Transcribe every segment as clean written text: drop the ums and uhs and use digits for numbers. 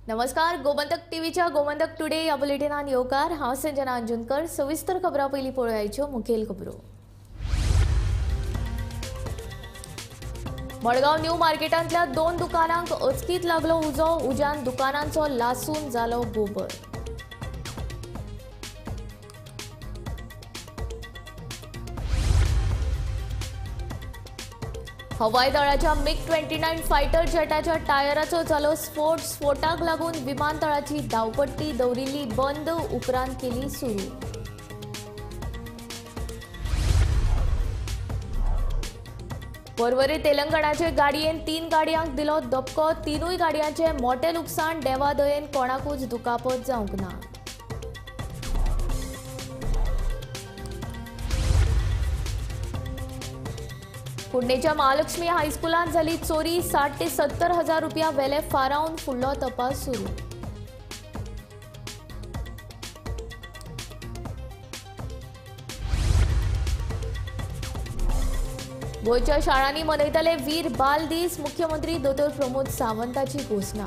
नमस्कार, गोमंतक टीव्हीच्या गोमंतक टुडे या बुलेटिनान येवकार. हांव संजना अंजुनकर. सविस्तर खबरां पयलीं पळोवयाच्यो मुखेल खबरो. मडगांव न्यू मार्केटांतल्या दोन दुकानांक अचकीत लागलो उजो. उज्यान दुकानांचो लासून जालो गोबर. हवाई दळाच्या मिग 29 फायटर जेटाच्या टायराचो जालो स्फोट. स्फोटाक लागून विमानतळाची धांवपट्टी दवरिल्ली बंद, उपरांत केली सुरू. पर्वरी तेलंगणाचे गाडयेन 3 गाडयांक दिलो धपको. 3 गाडयांचे मोठे लुकसाण. देवादयेन कोणाकूच दुखापत जावंक ना. कुडणेच्या महालक्ष्मी हायस्कुलांत जाली चोरी. 60 ते 70 हजार रुपया वेले फारावन फुडलो तपास सुरू. गोंयच्या शाळांनी मनयतले वीर बाल दीस. मुख्यमंत्री दोतोर प्रमोद सावंताची घोशणा.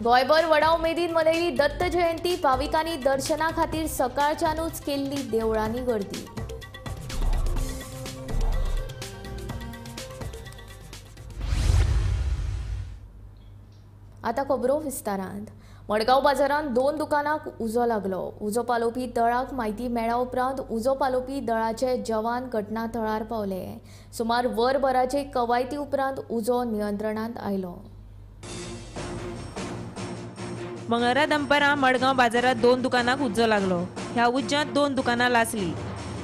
गोंयभर व्हडा उमेदीन मनयली दत्त जयंती. भाविकांनी दर्शना खातीर सकाळच्यानूच केल्ली देवळांनी गर्दी. आतां खबरो विस्तारांत. मडगांव बाजारांत 2 दुकानांक उजो लागलो. उजो पालोवपी दळाक म्हायती मेळ्ळ्या उपरांत उजो पालोवपी दळाचे जवान घटना थळार पावले. सुमार वरभराचे कवायती उपरांत उजो नियंत्रणांत आयलो. मंगळारा दनपारां मडगांव बाजारात 2 दुकानांक उजो लागलो. ह्या उज्यांत 2 दुकानां लासली.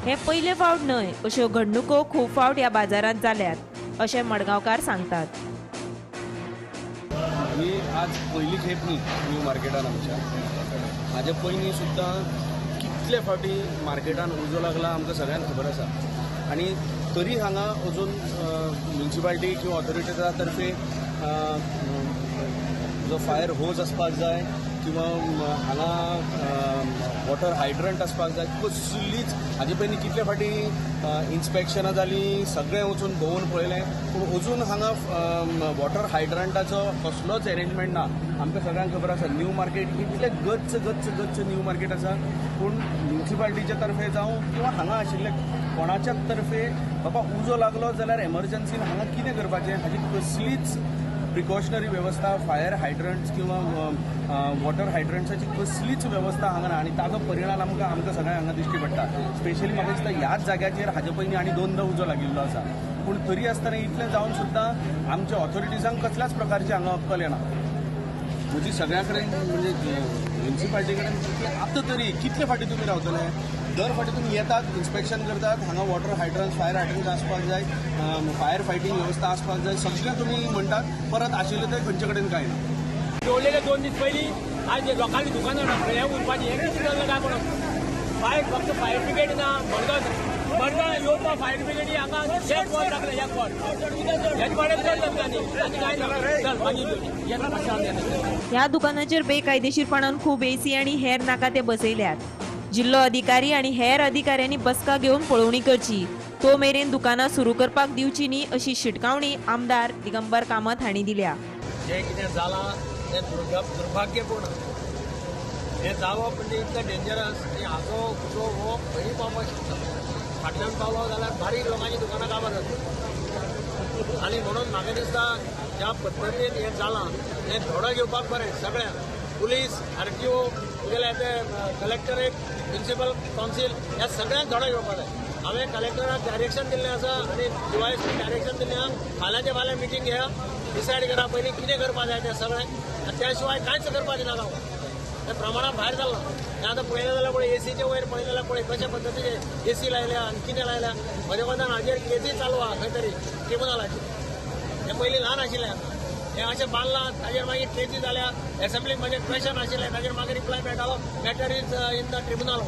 हे पयले फावट न्हय, अश्यो घडणुको खूब फावट ह्या बाजारांत जाल्यात अशें मडगांवकार सांगतात. ही आज पयली खेप न्ही न्यू मार्केटान आमच्या. हाजे पयलीं सुद्दां कितले फावटी मार्केटान उजो लागला आमकां सगळ्यांक खबर आसा. आनी तरी हांगा अजून म्युनिसिपालिटी किंवा ऑथॉरिटीच्या तर्फे जो फायर होज आसपाक जाय किंवा हांगा वॉटर हायड्रंट आसपाक जाय, कसलीच हाजे पयलीं कितले फावटी इन्स्पेक्शनां जालीं, सगळें वचून भोंवून पळयलें, पूण अजून हांगा वॉटर हायड्रंटाचो कसलोच एरेंजमेंट ना. आमकां सगळ्यांक खबर आसा न्यू मार्केट इतलें गच्च गच्च गच्च न्यू मार्केट आसा, पूण म्युनिसिपालिटीच्या तर्फे जावं किंवा हांगा आशिल्ले कोणाच्याच तर्फे बाबा उजो लागलो जाल्यार एमर्जन्सीन हांगा कितें करपाचें हाजी कसलीच प्रिकॉशनरी वेवस्था, फायर हायड्रंट्स किंवा वॉटर हायड्रंट्साची कसलीच वेवस्था हांगा ना. आनी ताजो परिणाम आमकां आमकां सगळ्यांक हांगा दिश्टी पडटा. स्पेशली म्हाका दिसता ह्याच जाग्याचेर हाजे पयलीं आनी 2दा उजो लागिल्लो आसा, पूण तरी आसतना इतलें जावन सुद्दां आमच्या ऑथॉरिटीजांक कसल्याच प्रकारची हांगा अक्कल येना. म्हजी सगळ्यां कडेन म्हणजे म्युनिसिपालिटी कडेन आतां तरी कितले फावटी तुमी रावतले, दर फावटी तुमी येतात, इन्स्पेक्शन करतात, हांगा वॉटर हायड्रंट्स, फायर हायड्रंट्स आसपाक जाय, फायर फायटींग वेवस्था आसपाक जाय, सगळें तुमी म्हणटात, परत आशिल्लें तें खंयचे कडेन कांय ना. दवरलेले 2 दीस पयलीं आज लोकांनी दुकानां हें उरपाचें हें कितें जालें काय कोणाक. फायर फक्त फायर ब्रिगेड ना, मडगांव मडगांव येवपा फायर ब्रिगेडी हांगा एक वर लागलें, एक वर हेच वाडेर चड जातलें आनी आनी कांय ना. चल मागीर ह्या दुकानाचेर बेकायदेशीरपणान खूब एसी आनी हेर नाका ते बसयल्यात. जिल्लो अधिकारी आनी हेर अधिकाऱ्यांनी बसका घेवन पळोवणी करची, तो मेरेन दुकानां सुरू करपाक दिवची न्ही अशी शिटकावणी आमदार दिगंबर कामत हांणी दिल्या. जें कितें जालां तें दुर्भाग्यपूर्ण. हें जावप म्हणजे इतलें डेंजरस आनी हाचो उजो हो खंय पावपाक शकता. फाटल्यान पावलो जाल्यार बारीक लोकांची दुकानां काबार जातली. आनी म्हणून म्हाका दिसता ज्या पद्दतीन हें जालां हें धडो घेवपाक बरें सगळ्यांक, पुलीस, आरटीओ, तुगेले ते कलेक्टरेट, म्युनिसिपल कावन्सील, ह्या सगळ्यांक धडो घेवपाक जाय. हांवें कलेक्टराक डायरेक्शन दिल्लें आसा आनी डीवायएसपी डायरेक्शन दिल्लें आसा, फाल्यांचे फाल्यां मिटींग घेया, डिसायड करा पयलीं कितें करपाक जाय तें सगळें. आनी त्या शिवाय कांयच करपाचें ना. तें प्रमाणा भायर जालां. तें आतां पळयलें जाल्यार पळय एसीचे वयर पळयलें जाल्यार पळय कशा पद्दतीचे एसी लायल्या आनी कितें लायल्या. म्हज्या कोतान हाजेर केसी चालू आसा खंय तरी ट्रिब्युनलाचेर. हें पयलीं ल्हान आशिल्लें, आतां हें अशें बांदलां ताजेर मागीर केसी जाल्या. एसेंब्लीक म्हजें क्वेशन आशिल्लें ताजेर मागीर रिप्लाय मेळटालो, matter is in the tribunal.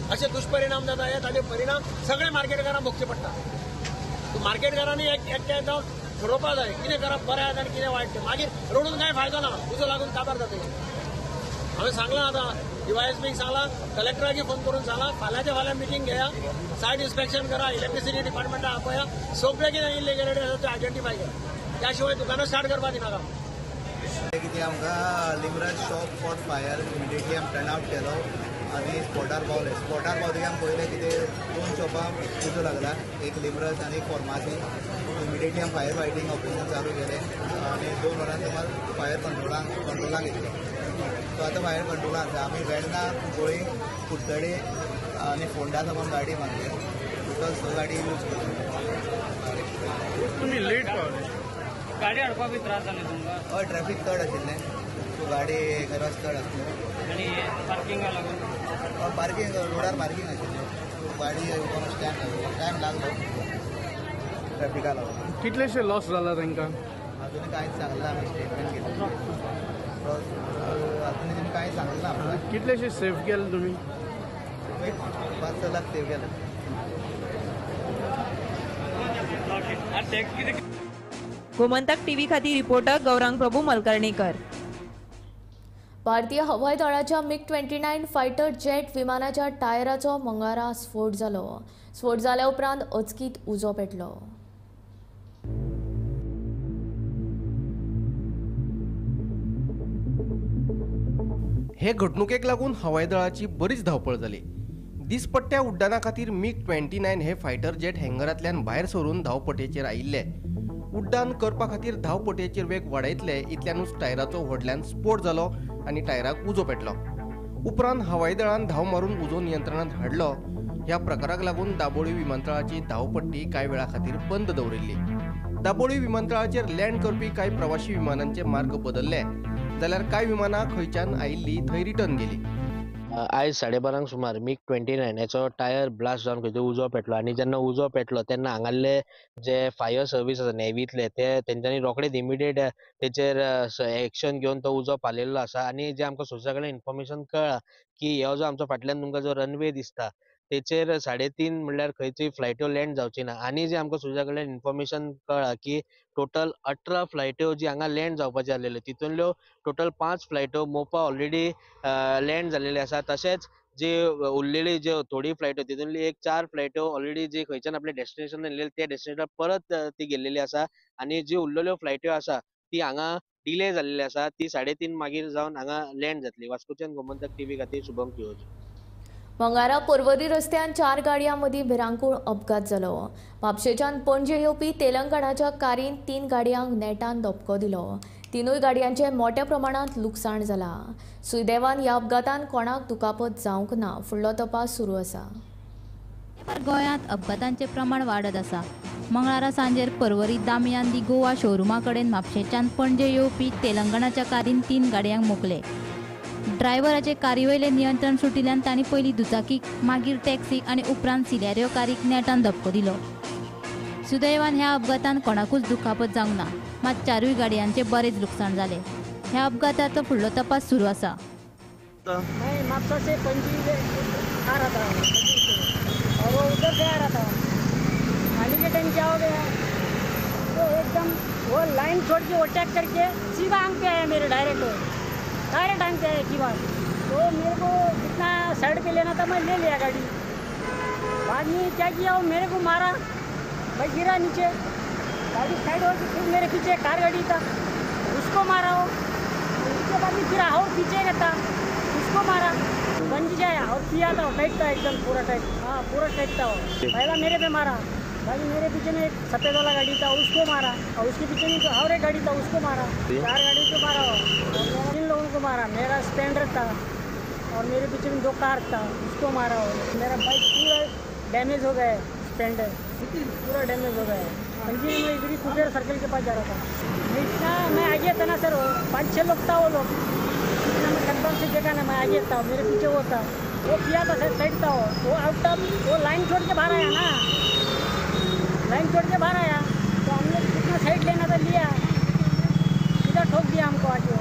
अशे दुश्परिणाम जाता, हे ताजे परिणाम सगळे मार्केटकारांक भोगचे पडटा. मार्केटकारांनी एकठांय जावन ठरोवपाक जाय कितें करप बरें आसा आनी कितें वायट तें. मागीर रडून कांय फायदो ना, उजो लागून काबार जाता. हांवें सांगलां आतां डीवायएसपीक सांगलां, कलेक्टराक फोन करून सांगलां, फाल्यांच्या फाल्यां मिटींग घेया, सायट इन्स्पेक्शन करा, इलेक्ट्रिसिटी डिपार्टमेंटा आपया, सगळे कितें इलिगलिटी आसा ते आयडेंटिफाय करा. त्या शिवाय दुकानां स्टार्ट करपाक दिनाका. कितें आमकां Limraj shop caught fire, immediately आमी टर्न आवट केलो आनी स्पॉटार पावले. स्पॉटार पावतकीर आमी पळयलें कितें दोन शॉपां उजो लागला, एक लिमरज आनी एक फार्मासी. इमिडिएटली आमी फायर फायटींग ऑपरेशन चालू केलें आनी 2 वरां सुमार फायर कंट्रोलाक येतलो. सो आतां फायर कंट्रोलान आसा. आमी वेर्णा, कुंकळी, कुडचडे आनी फोंडा सावन गाडी मारली, टोटल 6 गाडी यूज केली. तुमी लेट पावले, गाडी हाडपाक बी त्रास जाले तुमकां? हय, ट्रॅफीक चड आशिल्लें, सो गाडी रश चड आसलो आनी पार्किंगा लागून पार्किंग रोडार पार्किंग आशिल्लें, सो गाडी स्टँड लागलो, टायम लागलो ट्रॅफिका लागून. कितलेशे लॉस जाला तांकां? अजून कांयच सांगलां, आमी स्टेटमेंट घेतलें, अजून तेमी कांय सांगलें ना. कितलेशे सेफ केले तुमी? 5-6 लाख सेव केले. गोमंतक टीव्ही खातीर रिपोर्टर गौरांग प्रभू मलकर्णेकर. भारतीय हवाई दळाच्या MiG-29 fighter jet विमानाच्या टायराचो मंगळारा स्फोट जालो. स्फोट जाल्या उपरांत अचकीत उजो पेटलो. हे घडणुकेक लागून हवाई दळाची बरीच धांवपळ जाली. दिसपट्ट्या उड्डाणा खातीर MiG-29 हे फायटर जेट हँगरांतल्यान भायर सरून धांवपटयेचेर आयिल्ले. उड्डाण करपा खातीर धांवपटयेचेर वेग वाडयतले इतल्यानूच टायराचो व्हडल्यान स्फोट जालो आनी टायराक उजो पेटलो. उपरांत हवाई दळान धांव मारून उजो नियंत्रणांत हाडलो. ह्या प्रकाराक लागून दाबोळी विमानतळाची धांवपट्टी कांय वेळा खातीर बंद दवरिल्ली. दाबोळी विमानतळाचेर लँड करपी कांय प्रवाशी विमानांचे मार्ग बदलले, जाल्यार कांय विमानां खंयच्यान आयिल्ली थंय रिटर्न गेली. आयज 12:30 सुमार MiG-29 हेचो टायर ब्लास्ट जावन खंय उजो पेटलो आनी जेन्ना उजो पेटलो तेन्ना हांगासरले जे फायर सर्वीस आसा नेव्हींतले ते तेंच्यांनी रोखडेच इमिडिएट तेचेर एक्शन घेवन तो उजो पालयल्लो आसा. आनी जे आमकां सोर्सा कडल्यान इन्फॉर्मेशन कळ्ळां की हो जो आमचो फाटल्यान तुमकां जो रनवे दिसता तेचेर 3:30 म्हणल्यार खंयची फ्लायट्यो लँड जावची ना. आनी जे आमकां सोर्सा कडल्यान इन्फॉर्मेशन कळ्ळां की टोटल 18 फ्लायट्यो जी हांगा लँड जावपाच्यो आसलेल्यो तितूंतल्यो टोटल 5 फ्लायट्यो मोपा ऑलरेडी लँड जाल्लेली आसा. तशेंच जी उरलेली ज्यो थोडी फ्लायट्यो तितूंतली एक 4 फ्लायट्यो ऑलरेडी जी खंयच्यान आपले डेस्टिनेशन येयल्ले त्या डेस्टिनेशनार परत ती गेल्लेली आसा. आनी जी उरलेल्यो फ्लायट्यो आसा ती हांगा डिले जाल्लेली आसा, ती 3:30 मागीर जावन हांगा लँड जातली. वास्कोच्यान गोमंतक टीव्ही खातीर शुभम कियोजी. मंगळारा पर्वरी रस्त्यान 4 गाडयां मदीं भिरांकूळ अपघात जालो. म्हापशेच्यान पणजे येवपी तेलंगणाच्या कारीन 3 गाडयांक नेटान धपको दिलो. 3 गाडयांचें मोठ्या प्रमाणांत लुकसाण जालां. सुदैवान ह्या अपघातान कोणाक दुखापत जावंक ना. फुडलो तपास सुरू आसा. गोंयांत अपघातांचें प्रमाण वाडत आसा. मंगळारा सांजेर पर्वरी दामियान दी गोवा शोरुमा कडेन म्हापशेच्यान पणजे येवपी तेलंगणाच्या कारीन 3 गाडयांक मोखले. ड्रायव्हराचे कारी वयलें नियंत्रण सुटिल्ल्यान तांणी पयलीं दुचाकीक, मागीर टॅक्सीक आनी उपरांत सिलेरियो कारीक नेटान धपको दिलो. सुदैवान ह्या अपघातान कोणाकूच दुखापत जावंक ना, मात 4 गाडयांचें बरेंच लुकसाण जालें. ह्या अपघाताचो फुडलो तपास सुरू आसा. मैं म्हापसा से पणजी आ रहा था और वो उधर से आ रहा था. आने के टाइम क्या हो गया तो एकदम वो लाइन छोड़ के अटैक करके सीधा आंग पे आया मेरे, डायरेक्ट आंग पे आया की बात. तो मेरे को जितना साइड पे लेना था मैं ले लिया गाड़ी. बाद में क्या किया वो मेरे को मारा, मैं गिरा नीचे, गाड़ी साइड हो गई. फिर मेरे पीछे कार गाड़ी था उसको मारा वो, उसके बाद में फिर और पीछे का था उसको मारा. पणजी आया और पिया था, टाइट था एकदम, पूरा टाइट. हाँ पूरा टाइट था वो. पहला मेरे पे मारा, बाकी मेरे पीछे में एक सफ़ेद वाला गाड़ी था उसको मारा, और उसके पीछे में और एक गाड़ी था उसको मारा. 4 गाड़ी को मारा वो, 3 लोगों को मारा. मेरा स्प्लेंडर था और मेरे पीछे में 2 कार था उसको मारा वो. मेरा बाइक पूरा डैमेज हो गया, स्प्लेंडर पूरा डैमेज हो गया। पणजी में इधर ही कुबेर सर्कल के पास जा रहा था, मैं इतना मैं आगे था ना सर, 5-6 लोग था वो लोग, इतना मैं कंफर्म से देखा ना, मैं आगे था, मेरे पीछे वो था, वो पिया था सर, साइड था वो आउट ऑफ वो लाइन छोड़ के बाहर आया ना, लाइन छोड़ के बाहर आया तो हम लोग जितना साइड लेना था लिया, सीधा ठोक दिया हमको आगे,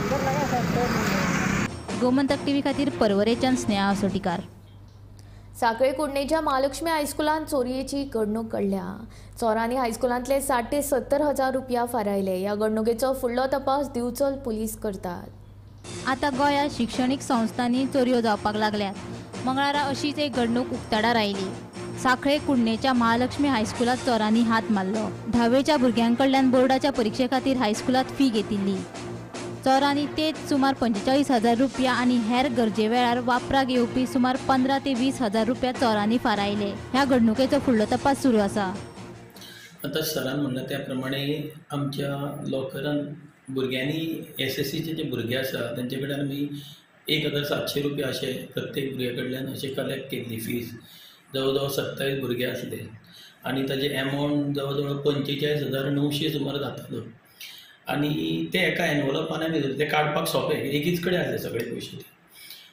उधर लगा सर। गोमंतक टीव्ही खातीर पर्वरेच्यान स्नेहा असोटीकार। साखळे कुडणेच्या महालक्ष्मी हायस्कुलांत चोरयेची घडणूक घडल्या। चोरांनी हायस्कुलांतले 60 ते 70 हजार रुपया फारायले। ह्या घडणुकेचो फुडलो तपास दिवचल पुलीस करतात। आतां गोंयांत शिक्षणीक संस्थांनी चोरयो जावपाक लागल्यात. मंगळारा अशीच एक घडणूक उक्ताडार आयली. साखळे कुडणेच्या महालक्ष्मी हायस्कुलांत चोरांनी हात मारलो. धावेच्या भुरग्यां कडल्यान बोर्डाच्या परिक्षे खातीर हायस्कुलांत फी घेतिल्ली. चोरांनी तेच सुमार 45,000 रुपया आनी हेर गरजे वेळार वापराक येवपी सुमार 15 ते 20,000 रुपया चोरांनी फारायले. ह्या घडणुकेचो फुडलो तपास सुरू आसा. आतां सरान म्हणलें त्या प्रमाणे आमच्या लॉकरान भुरग्यांनी एसएससीचे जे भुरगे आसा तेंचे कडल्यान आमी 1,700 रुपया अशे प्रत्येक भुरग्या कडल्यान अशे कलेक्ट केल्ली फीज. जवळ जवळ 27 भुरगे आसले आनी ताजे एमावंट जवळ जवळ 45,900 सुमार जातालो. आनी ते एका एनवलपान आमी ते काडपाक सोंपें, एकीच कडेन आसले सगळे पयशे ते.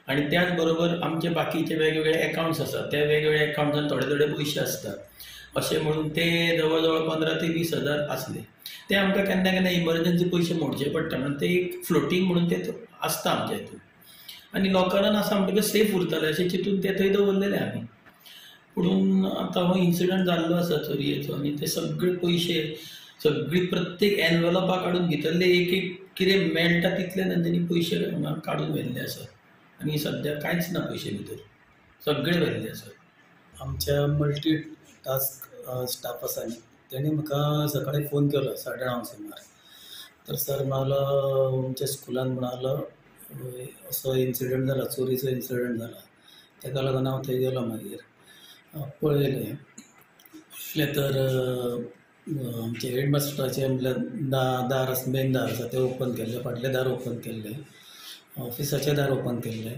आनी त्याच बरोबर आमचे बाकीचे वेगवेगळे एकावंट्स आसात, त्या वेगवेगळ्या एकावंट्सान थोडे थोडे पयशे आसतात अशें म्हणून ते जवळ जवळ 15 ते 20 हजार आसले. ते आमकां केन्ना केन्ना इमर्जन्सी पयशे मोडचे पडटा म्हणून ते एक फ्लोटींग म्हणून ते आसता आमच्या हितून. आनी लॉकरान आसा म्हणटकच सेफ उरतले अशें चिंतून ते थंय दवरलेले आमी. पुणून आतां हो इन्सिडंट जाल्लो आसा चोरयेचो आनी ते सगळे पयशे सगळी प्रत्येक एनवलपां काडून भितरले एक एक कितें मेळटा तितले तेंच्यांनी पयशे काडून व्हेल्ले आसात आनी सद्या कांयच ना पयशे भितर, सगळे व्हेल्ले आसात. आमच्या मल्टी टास्क स्टाफ आसा न्ही, तेणी म्हाका सकाळी फोन केलो 9:30 सुमार. तर सर म्हणालो आमच्या स्कुलान म्हणालो असो इन्सिडंट जाला, चोरीचो इन्सिडंट जाला. तेका लागून हांव थंय गेलो. मागीर पळयलें पळयलें तर आमचे हेडमास्टराचें म्हणल्यार दार आसा, मेन दार आसा तें ओपन केल्लें, फाटलें दार ओपन केल्लें, ऑफिसाचें दार ओपन केल्लें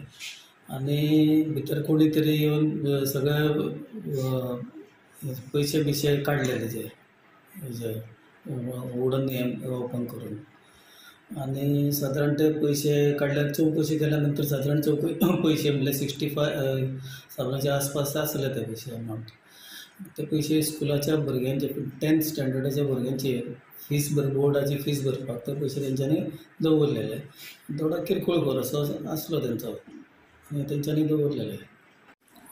आनी भितर कोणी तरी येवन सगळे पयशे बियशे काडले तेजे वुडन हें ओपन करून. आनी सादारण ते पयशे काडल्या चवकशी केल्या नंतर सादारण पयशे म्हणल्यार 65,000च्या आसपास आसले ते पयशे अमावंट. ते पयशे स्कुलाच्या भुरग्यांचे 10th स्टँडर्डाच्या भुरग्यांचे फीस बोर्डाची फीस भरपाक ते पयशे तेंच्यांनी दवरलेले. थोडो किरकोळ कर असो आसलो तेंचो आनी तेंच्यांनी दवरलेले.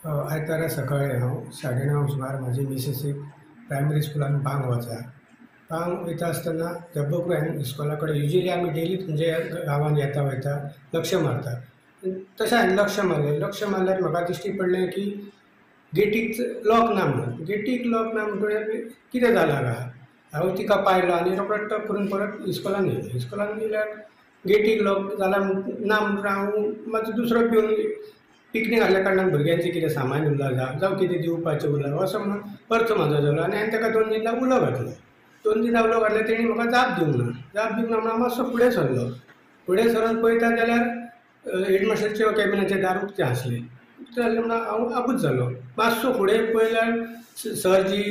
आयतारा सकाळी हांव 9:30 सुमार म्हाजी मिसेसीक प्रायमरी स्कुलान पांग वचा. पांग वयता आसतना जब्बकूय हांवें इस्कॉला कडेन युजली आमी डेली तुमच्या गांवांत येता वयता लक्ष मारता. तशें हांवें लक्ष मारलें. लक्ष मारल्यार म्हाका दिश्टी पडलें की गेटीक लॉक ना म्हणून. गेटीक लॉक ना म्हणटकीर कितें जालां काय, हांव तिका पायलो आनी रोकडो टप करून परत इस्कॉलान येयलो. इस्कॉलान येयल्यार गेटीक लॉक जाला ना म्हणटकीर हांव मातसो दुसरो पिवन पिकनीक आसल्या कारणान भुरग्यांचें कितें सामान उरलां जावं कितें दिवपाचें उरलां असो म्हणून अर्थ म्हाजो जालो आनी हांवें ताका 2 दिसां उलो घातलो. 2 दिसां उलो घातलो तेणी म्हाका जाप दिवंक ना. जाप दिवंक ना म्हणून हांव मातसो फुडें सरलो. फुडें सरून पळयता जाल्यार हेडमास्टरच्या कॅबिनाचें दार उक्तें आसलें. उक्तें आसलें म्हणून हांव आबूज जालो. मातसो फुडें पळयल्यार सर जी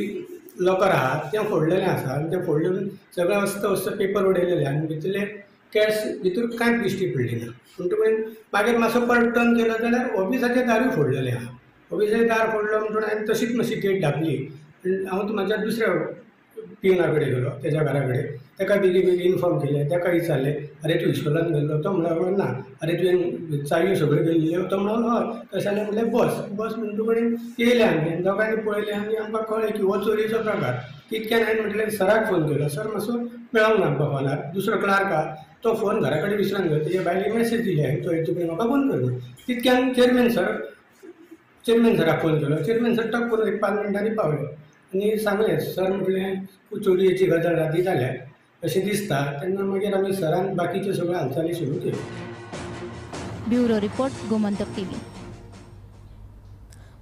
लॉकर आहा तें फोडलेलें आसा आनी तें फोडलें सगळें अस्त अस्त पेपर उडयलेले आनी भितरले कॅश भितर कांयच दिश्टी पडली ना. म्हणटकीर मागीर मातसो परत टर्न केलो जाल्यार ऑफिसाचें दारूय फोडलेलें आहा. ऑफिसाचें दार फोडलो म्हणून हांवें तशीच मातशी गेट धांपली. हांव म्हाज्या दुसऱ्या पिवना कडेन गेलो, तेज्या घरा कडेन. ताका बेगी बेगीन इनफॉर्म केलें. ताका विचारलें, अरे तूं इस्कॉलान गेल्लो? तो म्हणलो ना. अरे तुवें चावयो सगळ्यो गेल्ल्यो? तो म्हणलो हय. तशें जाल्यार म्हणलें बस बस म्हणटकीर येयले आमी दोगांनी पळयलें आनी आमकां कळ्ळें की हो चोरयेचो प्रकार. तितक्यान हांवें म्हटलें सराक फोन केलो. सर मातसो मेळोंक ना आमकां फोनार. दुसरो क्लार्क आहा तो फोन घरा कडेन विसरून गेलो. तेजे बायलेक मॅसेज दिली हांवें, तो येतकीर म्हाका फोन कर. तितक्यान चेअरमॅन सराक फोन केलो. चेअरमॅन सर टक करून एक 5 मिनटांनी पावले आनी सांगलें, सर म्हटलें चोरयेची गजाल राती जाल्या अशें दिसता. तेन्ना मागीर आमी सरान बाकीच्यो सगळ्यो हालचाली सुरू केल्यो. Bureau report, Gomantak TV.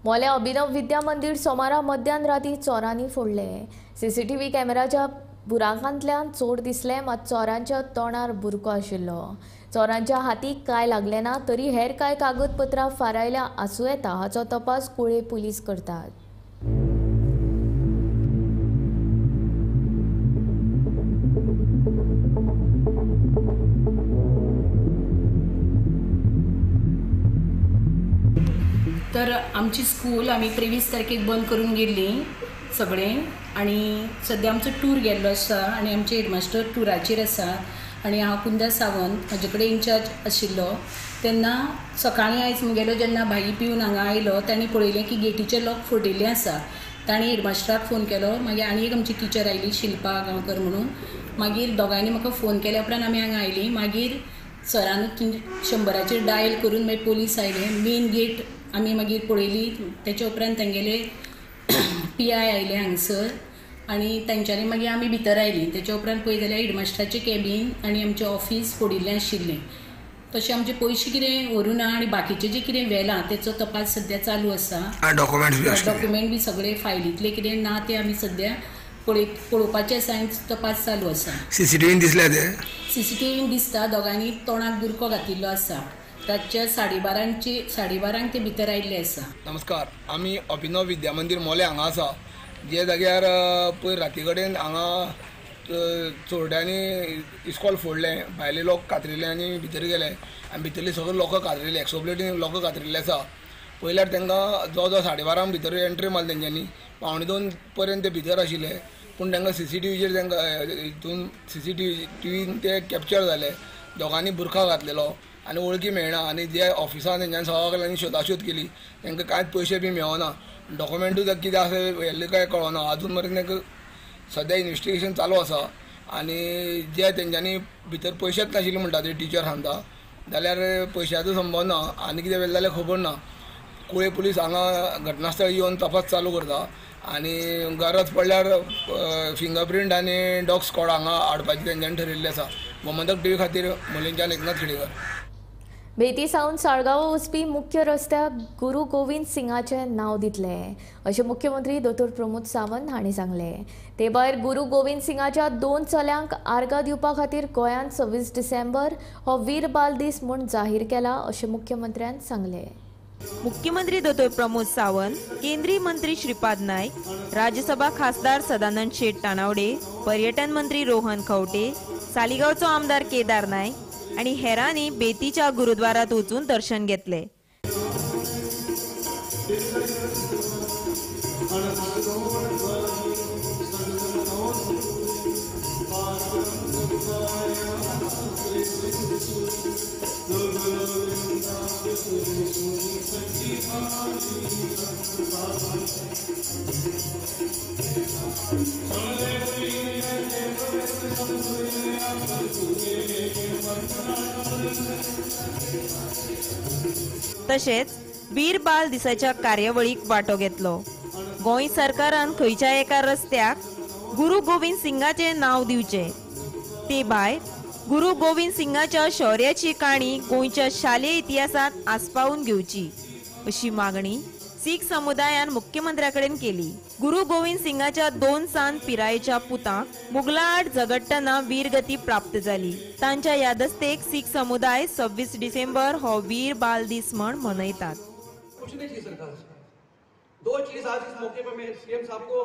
मोल्या अभिनव विद्या मंदीर सोमारा मध्यान राती चोरांनी फोडले. सीसीटीव्ही कॅमेराच्या बुराकांतल्यान चोर दिसले, मात चोरांच्या तोंडार बुरको आशिल्लो. चोरांच्या हातीक कांय लागलें ना तरी हेर कांय कागदपत्रां फारायल्या आसूं येता हाचो तपास कुळे पुलीस करतात. तर आमची स्कूल आमी 23 तारखेक बंद करून गेल्ली सगळें आनी सद्या आमचो टूर गेल्लो आसा आनी आमचे हेडमास्टर टुराचेर आसा आनी हांव कुंदा सावंत म्हजे कडेन इन्चार्ज आशिल्लो. तेन्ना सकाळीं आयज म्हगेलो जेन्ना भाई पिवन हांगा आयलो तांणी पळयलें की गेटीचे लॉक फोडिल्लें आसा. तांणी हेडमास्टराक फोन केलो. मागीर आनी एक आमची टिचर आयली शिल्पा गांवकर म्हणून. मागीर दोगांयनी म्हाका फोन केल्या उपरांत आमी हांगा आयलीं. मागीर सरान 100 डायल करून मागीर पोलीस आयले. मेन गेट आमी मागीर पळयली. तेच्या उपरांत तेंगेले PI आयले हांगसर आनी तेंच्यांनी मागीर आमी भितर आयली. तेच्या उपरांत पळयत जाल्यार हेडमास्टराचें कॅबीन आनी आमचें ऑफिस फोडिल्लें आशिल्लें. तशें आमचे पयशे कितें व्हरूं ना आनी बाकीचें जें कितें व्हेलां तेचो तपास सद्या चालू आसा. डॉक्युमेंट बी सगळे फायलींतले कितें ना ते आमी सद्या पळोवपाचें आसा आनी तपास चालू आसा. सीसीटीव्हीन दिसले ते? सीसीटीव्हीन दिसता दोगांनी तोंडाक बुरको घातिल्लो आसा. रातच्या 12:30 ते भितर आयिल्ले आसा. नमस्कार, आमी अभिनव विद्या मंदीर मोले हांगा आसा, जे जाग्यार पयर राती कडेन हांगा चोरट्यांनी इस्कॉल फोडलें, भायले लोक कातरिल्ले आनी भितर गेले आनी भितरले सगळे लोक कातरिल्ले, एक्सोप्लेटीन लोक कातरिल्ले आसा. पयल्यार तांकां जवळ जवळ 12:30 भितर एंट्री मारली तेंच्यांनी, 1:45 पर्यंत ते भितर आशिल्ले. पूण तांकां सीसीटीव्हीचेर तांकां हितून सीसीटीव्हीन ते कॅप्चर जाले. दोगांनी बुरखा घातलेलो आनी वळखी मेळना आनी जे ऑफिसान तेंच्यांनी सगळ्यांनी शोधाशोध केली, तांकां कांयच पयशे बी मेळना, डॉक्युमेंटूय कितें आसा व्हेल्लें काय कळना. आजून मेरेन तांकां सद्या इन्वेस्टिगेशन चालू आसा आनी जे तेंच्यांनी भितर पयशेच नाशिल्ले म्हणटा ते टिचर सांगता, जाल्यार पयशाचो संबंद ना आनी कितें व्हेलें जाल्यार खबर ना. कुळे पुलीस हांगा घटनास्थळी येवन तपास चालू करता आनी गरज पडल्यार फिंगरप्रिंट आनी डॉग स्क्वॉड हांगा हाडपाचें तेंच्यांनी ठरयिल्लें आसा. गोमंतक टीव्ही खातीर मोलेंच्यान एकनाथ खेडेकर. बेती सावन साळगांव वचपी मुख्य रस्त्याक गुरू गोविंद सिंगाचें नांव दितले अशें मुख्यमंत्री दोतोर प्रमोद सावंत हांणी सांगलें. ते भायर गुरू गोविंद सिंगाच्या 2 चल्यांक आर्गां दिवपा खातीर गोंयांत 26 डिसेंबर हो वीर बाल दीस म्हूण जाहीर केला अशें मुख्यमंत्र्यान सांगलें. मुख्यमंत्री दोतोर प्रमोद सावंत, केंद्रीय मंत्री श्रीपाद नायक, राज्यसभा खासदार सदानंद शेट तानावडे, पर्यटन मंत्री रोहन खंवटे, सालिगांवचो आमदार केदार नायक आनी हेरांनी बेतीच्या गुरुद्वारात वचून दर्शन घेतले. तशेंच वीर बाल दिसाच्या कार्यावळीक वांटो घेतलो. गोंय सरकारान खंयच्या एका रस्त्याक गुरू गोविंद सिंगाचें नांव दिवचें. ते भायर गुरू गोविंद सिंगाच्या शौर्याची काणी गोंयच्या शालेय इतिहासांत आस्पावून घेवची अशी मागणी सीख समुदायान मुख्यमंत्र्या कडेन केली. गुरू गोविंद सिंगाच्या 2 सान पिरायेच्या पुतांक मुगलां आड झगडटना वीरगती प्राप्त जाली. तांच्या यादस्तेक सीख समुदाय 26 डिसेंबर हो वीर बाल दीस म्हण मनयतात. कुछ नहीं चाहिए सरकार से. 2 चीज आज इस मौके पर मैं सीएम साहब को,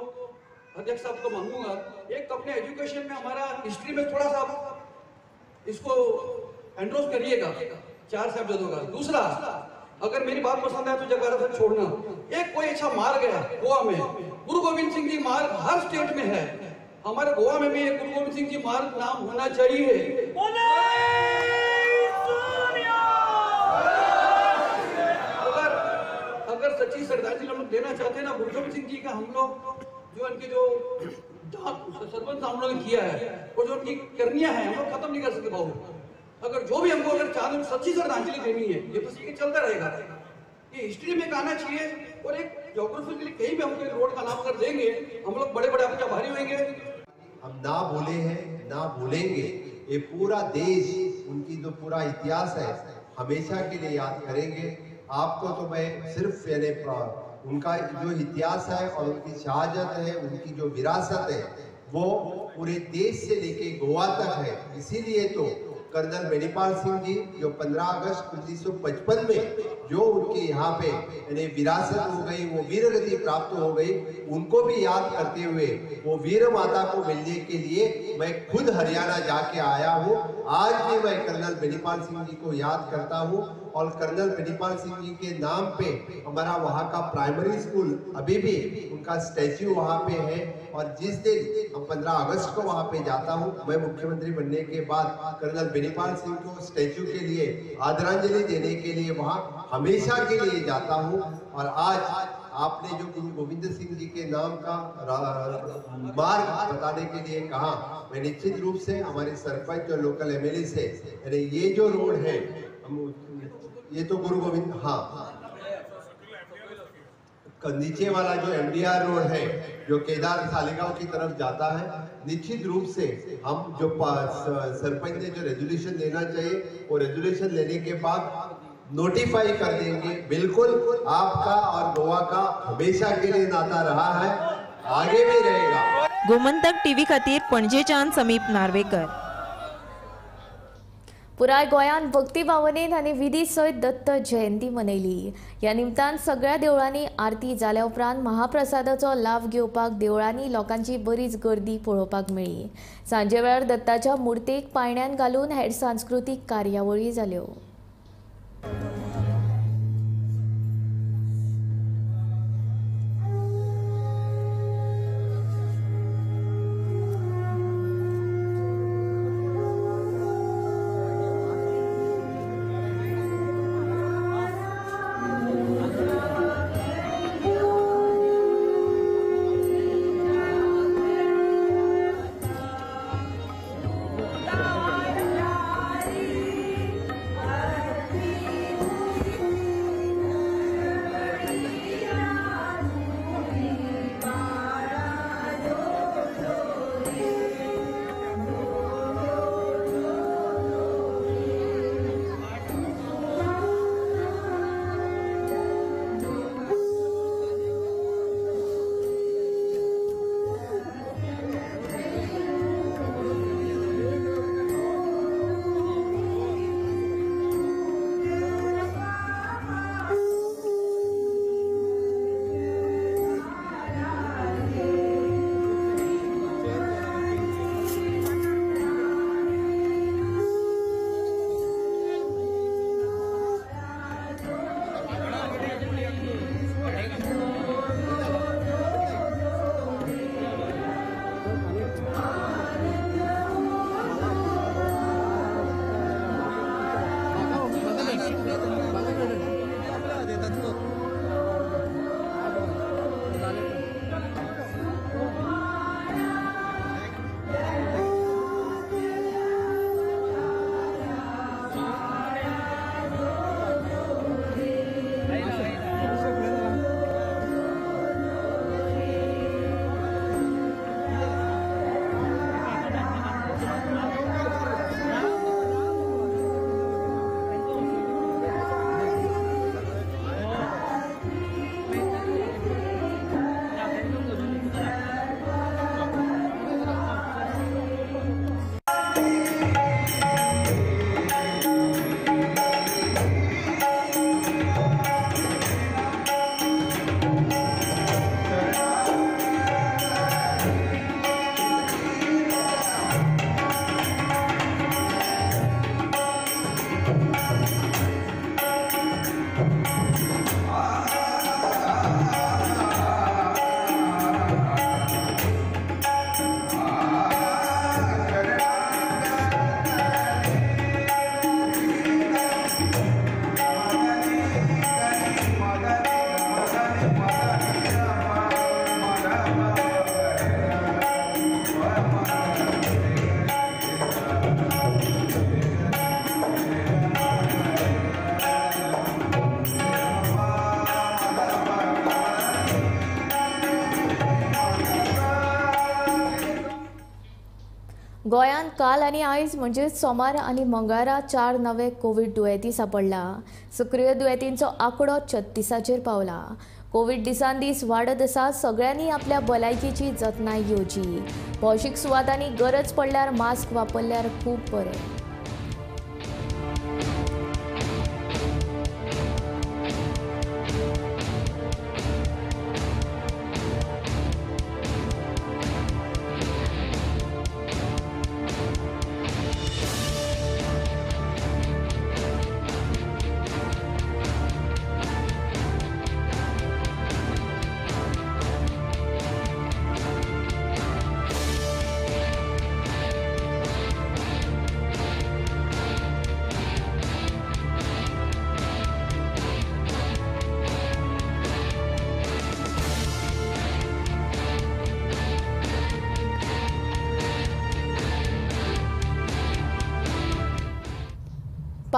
अध्यक्ष साहब को मांगूंगा. एक तो अपने एजुकेशन में हमारा हिस्ट्री में थोड़ा सा इसको एंड्रोस करिएगा 4 साहबजादों का. दूसरा, अगर मेरी बात पसंद आए तो जगह सर छोड़ना, एक कोई अच्छा मार्ग है गोवा में, गुरु गोविंद सिंह जी मार्ग हर स्टेट में है, हमारे गोवा में भी एक गुरु गोविंद सिंह जी मार्ग नाम होना चाहिए। अगर सच्ची श्रद्धांजलि हम लोग देना चाहते हैं ना गुरु गोविंद सिंह जी का, हम लोग जो उनके जो सरपंच हम लोगों ने किया है वो जो उनकी करनियां हैं हम लोग खत्म नहीं कर सकते बाबू। अगर जो भी हमको अगर चांद सच्ची श्रद्धांजलि देनी है ये तो सीखे चलता रहेगा, ये हिस्ट्री में आना चाहिए। और एक ज्योग्राफी के लिए कहीं भी हमको रोड का नाम अगर देंगे हम लोग बड़े बड़े आपके आभारी होंगे। हम ना भूले हैं ना भूलेंगे, ये पूरा देश उनकी जो पूरा इतिहास है हमेशा के लिए याद करेंगे। आपको तो मैं सिर्फ यानी उनका जो इतिहास है और उनकी शहादत है, उनकी जो विरासत है वो पूरे देश से लेके गोवा तक है। इसीलिए तो कर्नल बेनीपाल सिंह जी जो 15 अगस्त 1955 में जो उनके यहाँ पे यानी विरासत हो गई, वो वीरगति प्राप्त हो गई, उनको भी याद करते हुए वो वीर माता को मिलने के लिए मैं खुद हरियाणा जाके आया हूँ। आज भी मैं कर्नल बेनीपाल सिंह जी को याद करता हूँ और कर्नल बेनीपाल सिंह जी के नाम पे हमारा वहाँ का प्राइमरी स्कूल अभी भी उनका स्टैच्यू वहाँ पे है। और जिस दिन हम 15 अगस्त को वहाँ पे जाता हूँ, मैं मुख्यमंत्री बनने के बाद कर्नल बेनीपाल सिंह को स्टैच्यू के लिए आदरांजलि देने के लिए वहाँ हमेशा के लिए जाता हूँ। और आज आपने जो गुरु गोविंद सिंह जी के नाम का मार्ग बताने के लिए कहा, मैं निश्चित रूप से हमारे सरपंच और लोकल एमएलए से, अरे ये जो रोड है हम ये तो गुरु गोविंद, हाँ नीचे वाला जो एमडीआर रोड है जो केदार सालेगांव की तरफ जाता है, निश्चित रूप से हम जो सरपंच ने जो रेजोल्यूशन लेना चाहिए वो रेजोल्यूशन लेने के बाद नोटिफाई कर देंगे। बिल्कुल आपका और गोवा का हमेशा के लिए नाता रहा है, आगे भी रहेगा। गोमंतक टीव्ही खातीर पणजेच्यान समीप नार्वेकर। पुराय गोंयांत भक्ती भावनेन आनी विधी सयत दत्त जयंती मनयली। ह्या निमतान सगळ्या देवळांनी आरती जाल्या उपरांत महाप्रसादाचो लाव घेवपाक देवळांनी लोकांची बरीच गर्दी पळोवपाक मेळ्ळी। सांजे वेळार दत्ताच्या मुर्तेक पायण्यान घालून हेर सांस्कृतीक कार्यावळी जाल्यो। गोंयांत काल आनी आयज म्हणजे सोमार आनी मंगळारा 4 नवे कोवीड दुयेंती सापडला। सक्रीय दुयेंतींचो आंकडो 36चेर पावला। कोवीड दिसान दीस वाडत आसा। सगळ्यांनी आपल्या भलायकेची जतनाय घेवची। भौशीक सुवातांनी गरज पडल्यार मास्क वापरल्यार खूब बरें।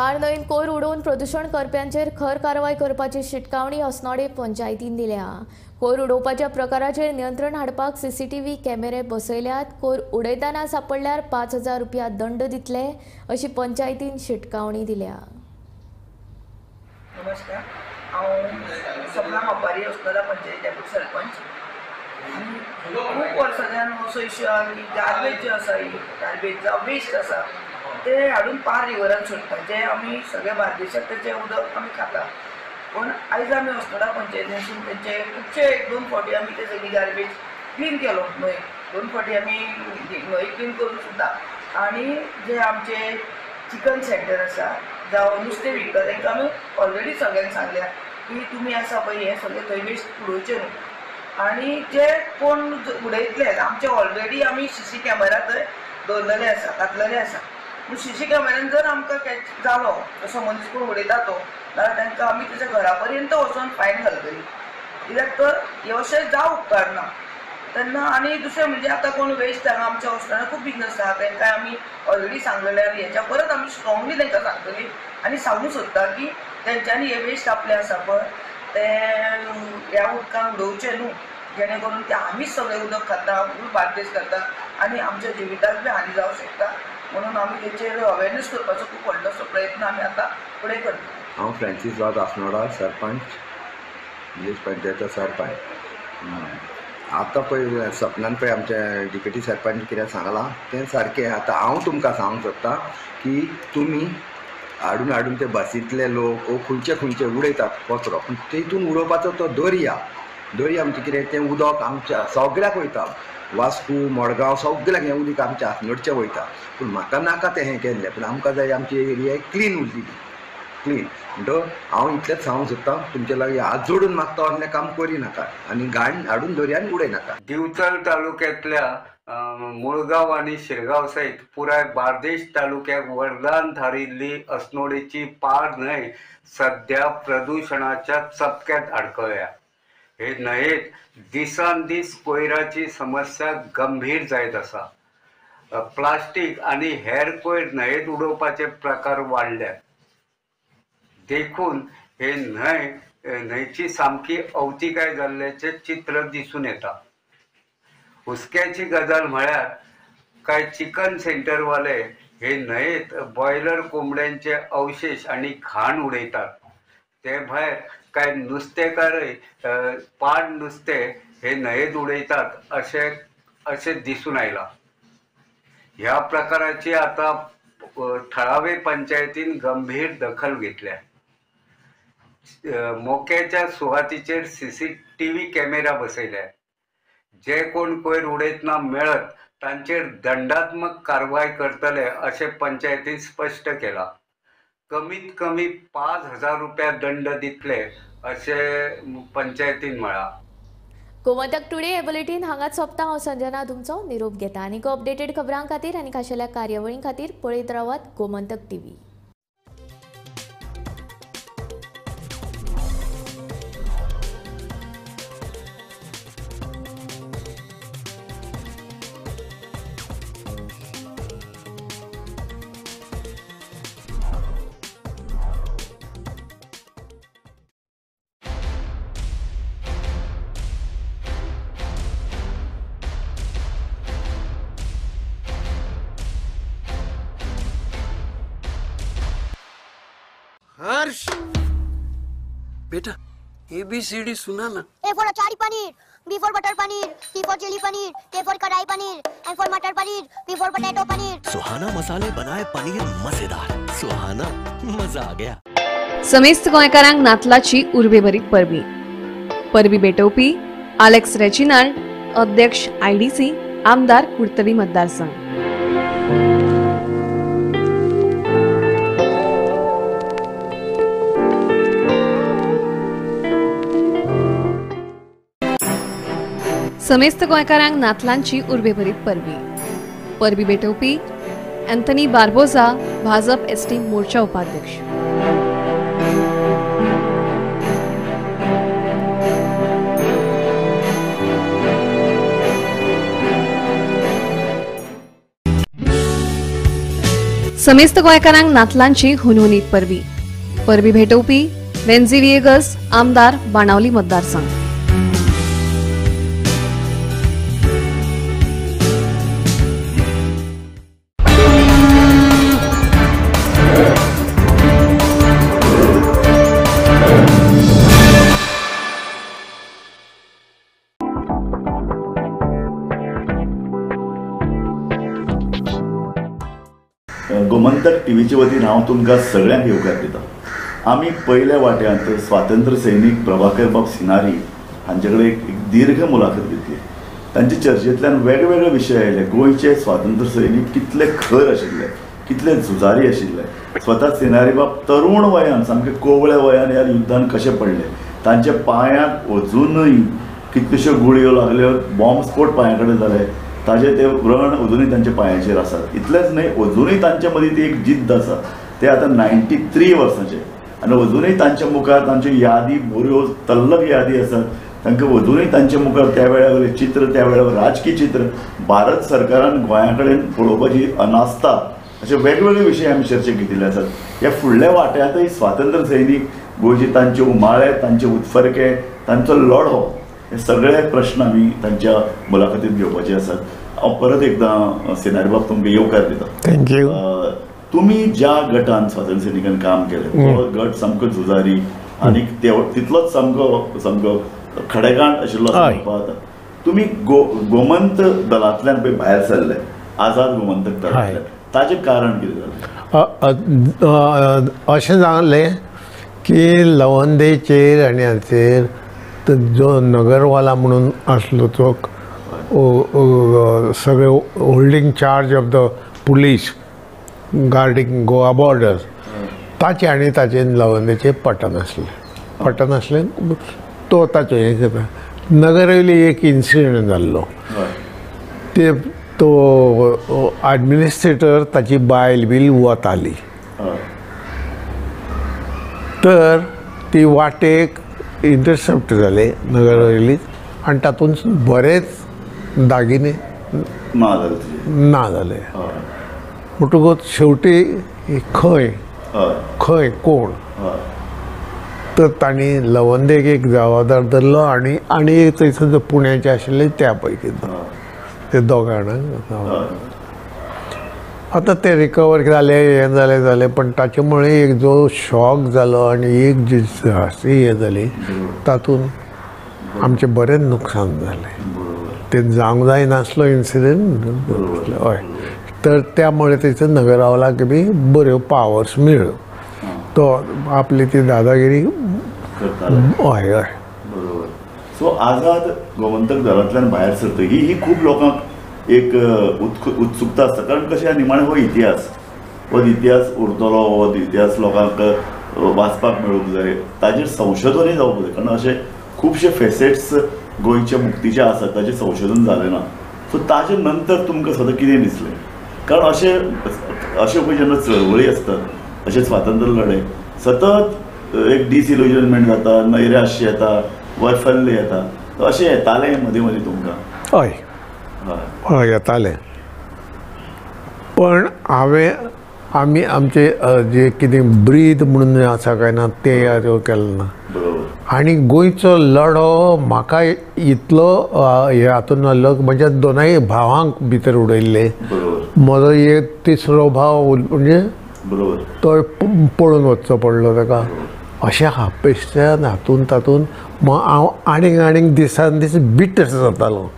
पार न्हंयेन कोयर उडोवन प्रदूशण करप्यांचेर खर कारवाय करपाची शिटकावणी अस्नोडें पंचायतीन दिल्या. कोयर उडोवपाच्या प्रकाराचेर नियंत्रण हाडपाक सीसीटीव्ही कॅमेरे बसयल्यात. कोयर उडयतना सापडल्यार 5,000 रुपया दंड दितले अशी पंचायतीन शिटकावणी दिल्या. नमस्कार, हांव सपना मापारी, अस्नोडा पंचायती डेप्युटी सरपंच. खूब वर्सांच्यान असो इश्यू आहा की गार्बेज जे आसा, गार्बेज जावं वेस्ट आसा ते हाडून पार रिवरान सोडटा, जे आमी सगळे बार्देशाक तेचें उदक आमी खाता. पूण आयज आमी अस्नोडा पंचायतीनसून तेंचे खुबशे 1-2 फावटी आमी ते सगळी गार्बेज क्लीन केलो न्हंय, 2 फावटी आमी न्हंय क्लीन करून सुद्दां. आनी जे आमचे चिकन सेंटर आसा जावं नुस्तें विकता तांकां आमी ऑलरेडी सगळ्यांक सांगल्या की तुमी आसा पळय हें सगळें थंय वेस्ट उडोवचें न्हू. आनी जे कोण उडयतले आमचे ऑलरेडी आमी सीसी कॅमेरा थंय दवरलेले आसा, घातलेले आसा. पूण सीसी कॅमेऱ्यान जर आमकां कॅच जालो तसो मनीस कोण उडयता तो जाल्यार तांकां आमी तेच्या घरा पर्यंत वचोन फायन घालतली, कित्याक तर हें अशें जावं उपकारना तेन्ना. आनी दुसरें म्हणजे आतां कोण वेस्ट हांगा आमच्या हॉस्पिटलान खूब बिजनस आहा, तांकां आमी ऑलरेडी सांगलेलें आनी हेच्या परत आमी स्ट्रॉंगली तांकां सांगतली आनी सांगूंक सोदता की तेंच्यांनी हे वेस्ट आपलें आसा पळय तें ह्या उदकान उडोवचें न्हू, जेणे करून ते आमीच सगळें उदक खाता, बार्देस खाता आनी आमच्या जिविताक बी हानी जावंक शकता. म्हणून आमी तेचेर अवेरनेस करपाचो खूब व्हडलोसो प्रयत्न आमी आतां फुडें करता. हांव फ्रांसीस वाज, अस्नोडा सरपंच, विलेज पंचायतीचो सरपंच. आतां पळय सपनान पळय आमच्या डिप्युटी सरपंच कितें सांगलां तें सारकें. आतां हांव तुमकां सांगूंक सोदता की तुमी हाडून हाडून ते बसींतले लोक खंयचे खंयचे उडयतात कचरो, पूण तेतून उडोवपाचो तो दर्या दर्या म्हणजे कितें तें उदक आमच्या सगळ्याक वयता, वास्को मडगांव सगळ्याक हें उदक आमच्या अस्नोडचें वयता. पूण म्हाका नाका तें हें केल्लें, पूण आमकां जाय आमची एरिया क्लीन उरली, क्लीन. म्हणटकच हांव इतलेंच सांगूंक सोदता तुमचे लागीं, हात जोडून मागता असलें काम करिनाका आनी घाण हाडून दर्यान उडयनाका. दिवचल तालुक्यांतल्या मुळगांव आनी शिरगांव सयत पुराय बार्देश तालुक्याक वरदान थारिल्ली अस्नोडेची पार न्हंय सद्या प्रदुशणाच्या चपक्यात आडकळ्या. हे न्हंयेत दिसान दीस कोयराची समस्या गंभीर जायत आसा. प्लास्टीक आनी हेर कोयर न्हंयेत उडोवपाचे प्रकार वाडल्यात, देखून हे न्हंयची सामकी अवतिकाय जाल्ल्याचें चित्र दिसून येता. हुस्क्याची गजाल म्हळ्यार कांय चिकन सेंटरवाले हे न्हंयेत बॉयलर कोंबड्यांचे अवशेश आनी घाण उडयतात. ते भायर कांय नुस्तेकारय पाड नुस्तें हे न्हंयेत उडयतात अशें दिसून आयलां. ह्या प्रकाराची आतां थळावे पंचायतीन गंभीर दखल घेतल्या. मोक्याच्या सुवातीचेर CCTV camera बसयल्या. जे कोण कोयर उडयतना मेळत तांचेर दंडात्मक कारवाय करतले अशें पंचायतीन स्पश्ट केलां. कमीत कमी 5,000 रुपया दंड दितले अशें पंचायतीन म्हळां. गोमंतक टुडे हे बुलेटीन हांगाच सोंपता. हांव संजना तुमचो निरोप घेता. आनीक अपडेटेड खबरां खातीर आनी खाशेल्या कार्यावळीं खातीर पळयत रावात गोमंतक टीव्ही. हर्ष बेटा ABCD सुना ना। A for achari paneer, B for butter paneer, C for chilli paneer, K for kadai paneer, M for matar paneer, P for potato paneer. Suhana मसाले बनाए पनीर मजेदार, सुहाना मजा आ गया। समेस्त गोंयकारांक नातलाची उर्बेभरीत परबी। परबी भेटोवपी आलेक्स रेजिनाल्ड, अध्यक्ष IDC, आमदार कुडतरी मतदारसंघ। समेस्त गोंयकारांक नातलांची उर्बेभरीत परबी। परबी भेटोवपी अँथनी बार्बोजा, भाजप ST मोर्चा उपाध्यक्ष। समेस्त गोंयकारांक नातलांची हुनहुनीत परबी. परबी भेटोवपी वेन्झी व्हिएगस, आमदार, बाणावली मतदारसंघ. गोमंतक टीव्हीचे वतीन हांव तुमकां सगळ्यांक येवकार दिता. आमी पयल्या वाट्यांत स्वातंत्र्य सैनीक प्रभाकर बाब सिनारी हांचे कडेन एक दीर्घ मुलाखत घेतली. तांचे चर्चेंतल्यान वेगवेगळे विशय आयले. गोंयचे स्वातंत्र्य सैनीक कितले खर आशिल्ले, कितले झुजारी आशिल्ले, स्वता सिनारी बाब तरुण वयान, सामके कोवळ्या वयान ह्या युद्धान कशे पडले, तांच्या पांयांक अजुनूय कितल्योश्यो गुळयो लागल्यो, बॉम्ब स्फोट पांया कडेन जाले, ताजे ते व्रण अजुनूय तांच्या पांयाचेर आसात. इतलेंच न्हय, अजुनूय तांचे मदीं ती एक जिद्द आसा. ते आतां 93 वर्सांचे आनी अजुनूय तांच्या मुखार तांच्यो यादी बऱ्यो तल्लक यादी आसात. तांकां अजुनूय तांच्या मुखार त्या वेळार चित्र, त्या वेळार राजकी चित्र, भारत सरकारान गोंया कडेन पळोवपाची अनास्था, अशे वेगवेगळे विशय आमी चर्चेक घेतिल्ले आसात. ह्या फुडल्या वाट्यांतय स्वातंत्र्य सैनीक गोंयचे तांचे उमाळे, तांचे उत्फर्के, तांचो लढो, हे सगळे प्रश्न आमी तांच्या मुलाखतीत घेवपाचे आसात. हांव परत एकदां सिनारी बाब तुमकां येवकार दिता. Thank you. तुमी ज्या गटान स्वातंत्र्य सैनिकान काम केलें तो गट सामको झुजारी आनी तितलोच सामको सामको खडेगांठ आशिल्लो. तुमी गोमंत दलांतल्यान पळय भायर सरले, आझाद गोमंतक दलांतल्यान, ताचें कारण कितें जालें? अशें जालें की लवंदेचेर आनी हाचेर जो नगरवाला म्हणून आसलो तो सगळे holding charge of the police guarding Goa border, ताचे आनी ताचे लवंदेचे पटनासलें पटनासलें तो ताचो हें करता. नगरवली एक इन्सिडंट जाल्लो, ते तो एडमिनिस्ट्रेटर ताची बायल बील वताली, तर ती वाटेक इंटरसेप्ट जाले नगरवलीत आनी तातूंत बरेच दागिने ना जाले. म्हणटकूच शेवटी खंय खंय कोण, तर तांणी लवंदेक एक जबाबदार धरलो आनी आनी एक थंयसर जो पुण्याचे आशिल्ले त्या पैकी ते दोग जाणांक. आतां ते रिकवर जाले, हें जालें जालें, पण ताचे मुळे एक जो शॉक जालो आनी एक जी हासी हें जाली तातूंत आमचें बरेंच नुकसान जालें. ते जावंक जायनासलो इन्सिडंट. हय, तर त्यामुळे थंयसर नगरावलाक बी बऱ्यो पावर्स मेळ्ळ्यो, तो आपली ती दादागिरी. हय हय, बरोबर. सो आझाद गोमंतक दलांतल्यान भायर सरता ही खूब लोकांक एक उत्सुकता आसता, कारण कशें निमाणें हो इतिहास, हो इतिहास उरतलो, हो इतिहास लोकांक वाचपाक मेळूंक जाय, ताजेर संशोधनूय जावपाक जाय, कारण अशे खुबशे फेसेट्स गोंयच्या मुक्तीचे आसात ताजें संशोधन जालें ना. सो ताजे नंतर तुमकां स्वता कितें दिसलें? कारण अशे अशे पळय जेन्ना चळवळी आसतात, अशे स्वातंत्र्य लढे सतत एक डिसइल्युजनमेंट जाता, नैराश्य येता, वैफल्य येता, अशें येतालें मदीं मदीं तुमकां? हय हय येतालें, पण हांवें आमी आमचे जे कितें ब्रीद म्हणून आसा काय ना ते केलें ना. आनी गोंयचो लढो म्हाका इतलो हे हातून जाल्लो म्हणजे दोनाय भावांक भितर उडयल्ले. म्हजो एक तिसरो भाव म्हणजे तो पळून वचचो पडलो ताका. अशें हापेश्ट्यान हातून तातूंत मग हांव आनीक आनीक दिसान दीस बिटर जातालो.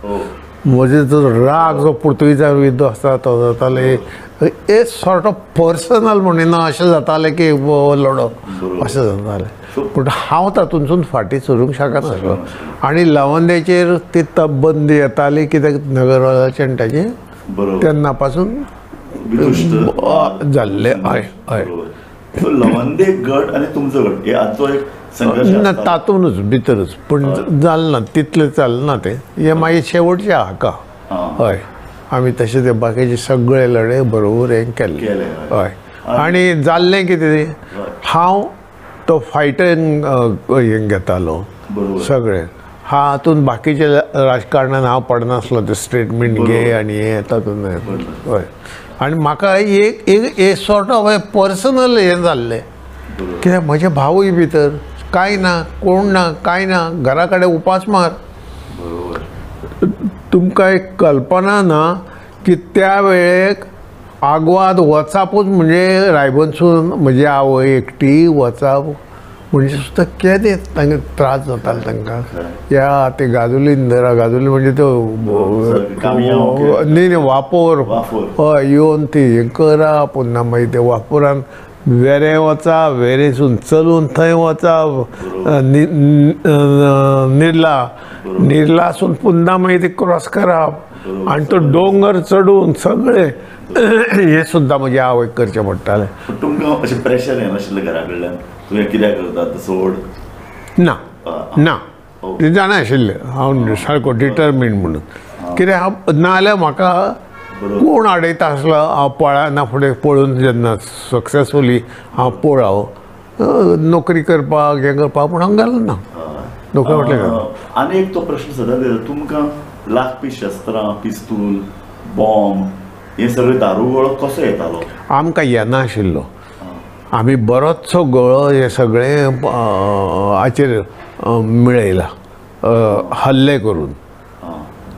म्हजो जो राग जो पुर्तुगेजा विरुद्ध आसता तो जाताले, ए सॉर्ट ऑफ पर्सनल म्हणिना अशें जातालें की लढो अशें जातालें. पूण हांव तातूंतसून फाटीं सरूंक शकनासलो. आनी लवंदेचेर ती तपबंदी येताली कित्याक नगरवालाचे आनी ताचे तेन्ना पासून जाल्ले. हय हय, लवंदे गट आनी तुमचो गट हे आजचो एक संघर्श ना तातूंतच भितरच, पूण जालें ना तितलें जालें ना तें. हें मागीर शेवटचें हाका. हय, आमी तशें ते बाकीचे सगळे लढे बरोबर हें केल्ले. हय, आनी जाल्लें कितें, हांव तो फायटन हें घेतालो सगळें. हातूंत बाकीचे राजकारणान हांव पडनासलो, ते स्टेटमेंट घे आनी हें तातूंत. हय, आनी म्हाका एक एक सॉर्ट ऑफ पर्सनल हें जाल्लें कित्याक म्हजे भावूय भितर कांय ना, कोण ना, कांय ना, घरा कडेन उपासमार. तुमकां एक कल्पना ना की त्या वेळेक आगवाद वचापूच म्हणजे रायबनसून म्हजी आवय एकटी वचप म्हणजे सुद्दां केदें तांकां त्रास जाताले तांकां. या ते गाजोलीन धरा, गाजोली म्हणजे तो न्ही न्ही वापोर, हय येवन ती हें करा, पुन्हा मागीर ते वापोरान वेरें वचा, वेरेसून चलून थंय वचा निर्ला, निर्लासून पुन्हा मागीर ते क्रॉस करप आनी तो डोंगर चडून सगळें हें सुद्दां म्हजी आवयक करचें पडटालें. तुमकां अशें प्रेशर येनाशिल्लें घरा कडल्यान तुवें कित्याक करता सोड? ना ना, तें जाणा आशिल्लें हांव सारको डिटर्मिन्ड म्हणून. कित्याक हांव नाजाल्यार म्हाका कोण आडयता आसलो हांव पळना फुडें पळून जेन्ना सक्सेसफुली हांव पळाव नोकरी करपाक हें करपाक, पूण हांव गेलो ना नोकरी म्हटलें. आनी एक तो प्रश्न सदांच येता, तुमकां लागपी शस्त्रां, पिस्तूल, बॉम्ब हे सगळे दारुगोळो कसो येतालो? आमकां येनाशिल्लो. आमी बरोचसो गोळो हे सगळें हाचेर मेळयला, हल्ले करून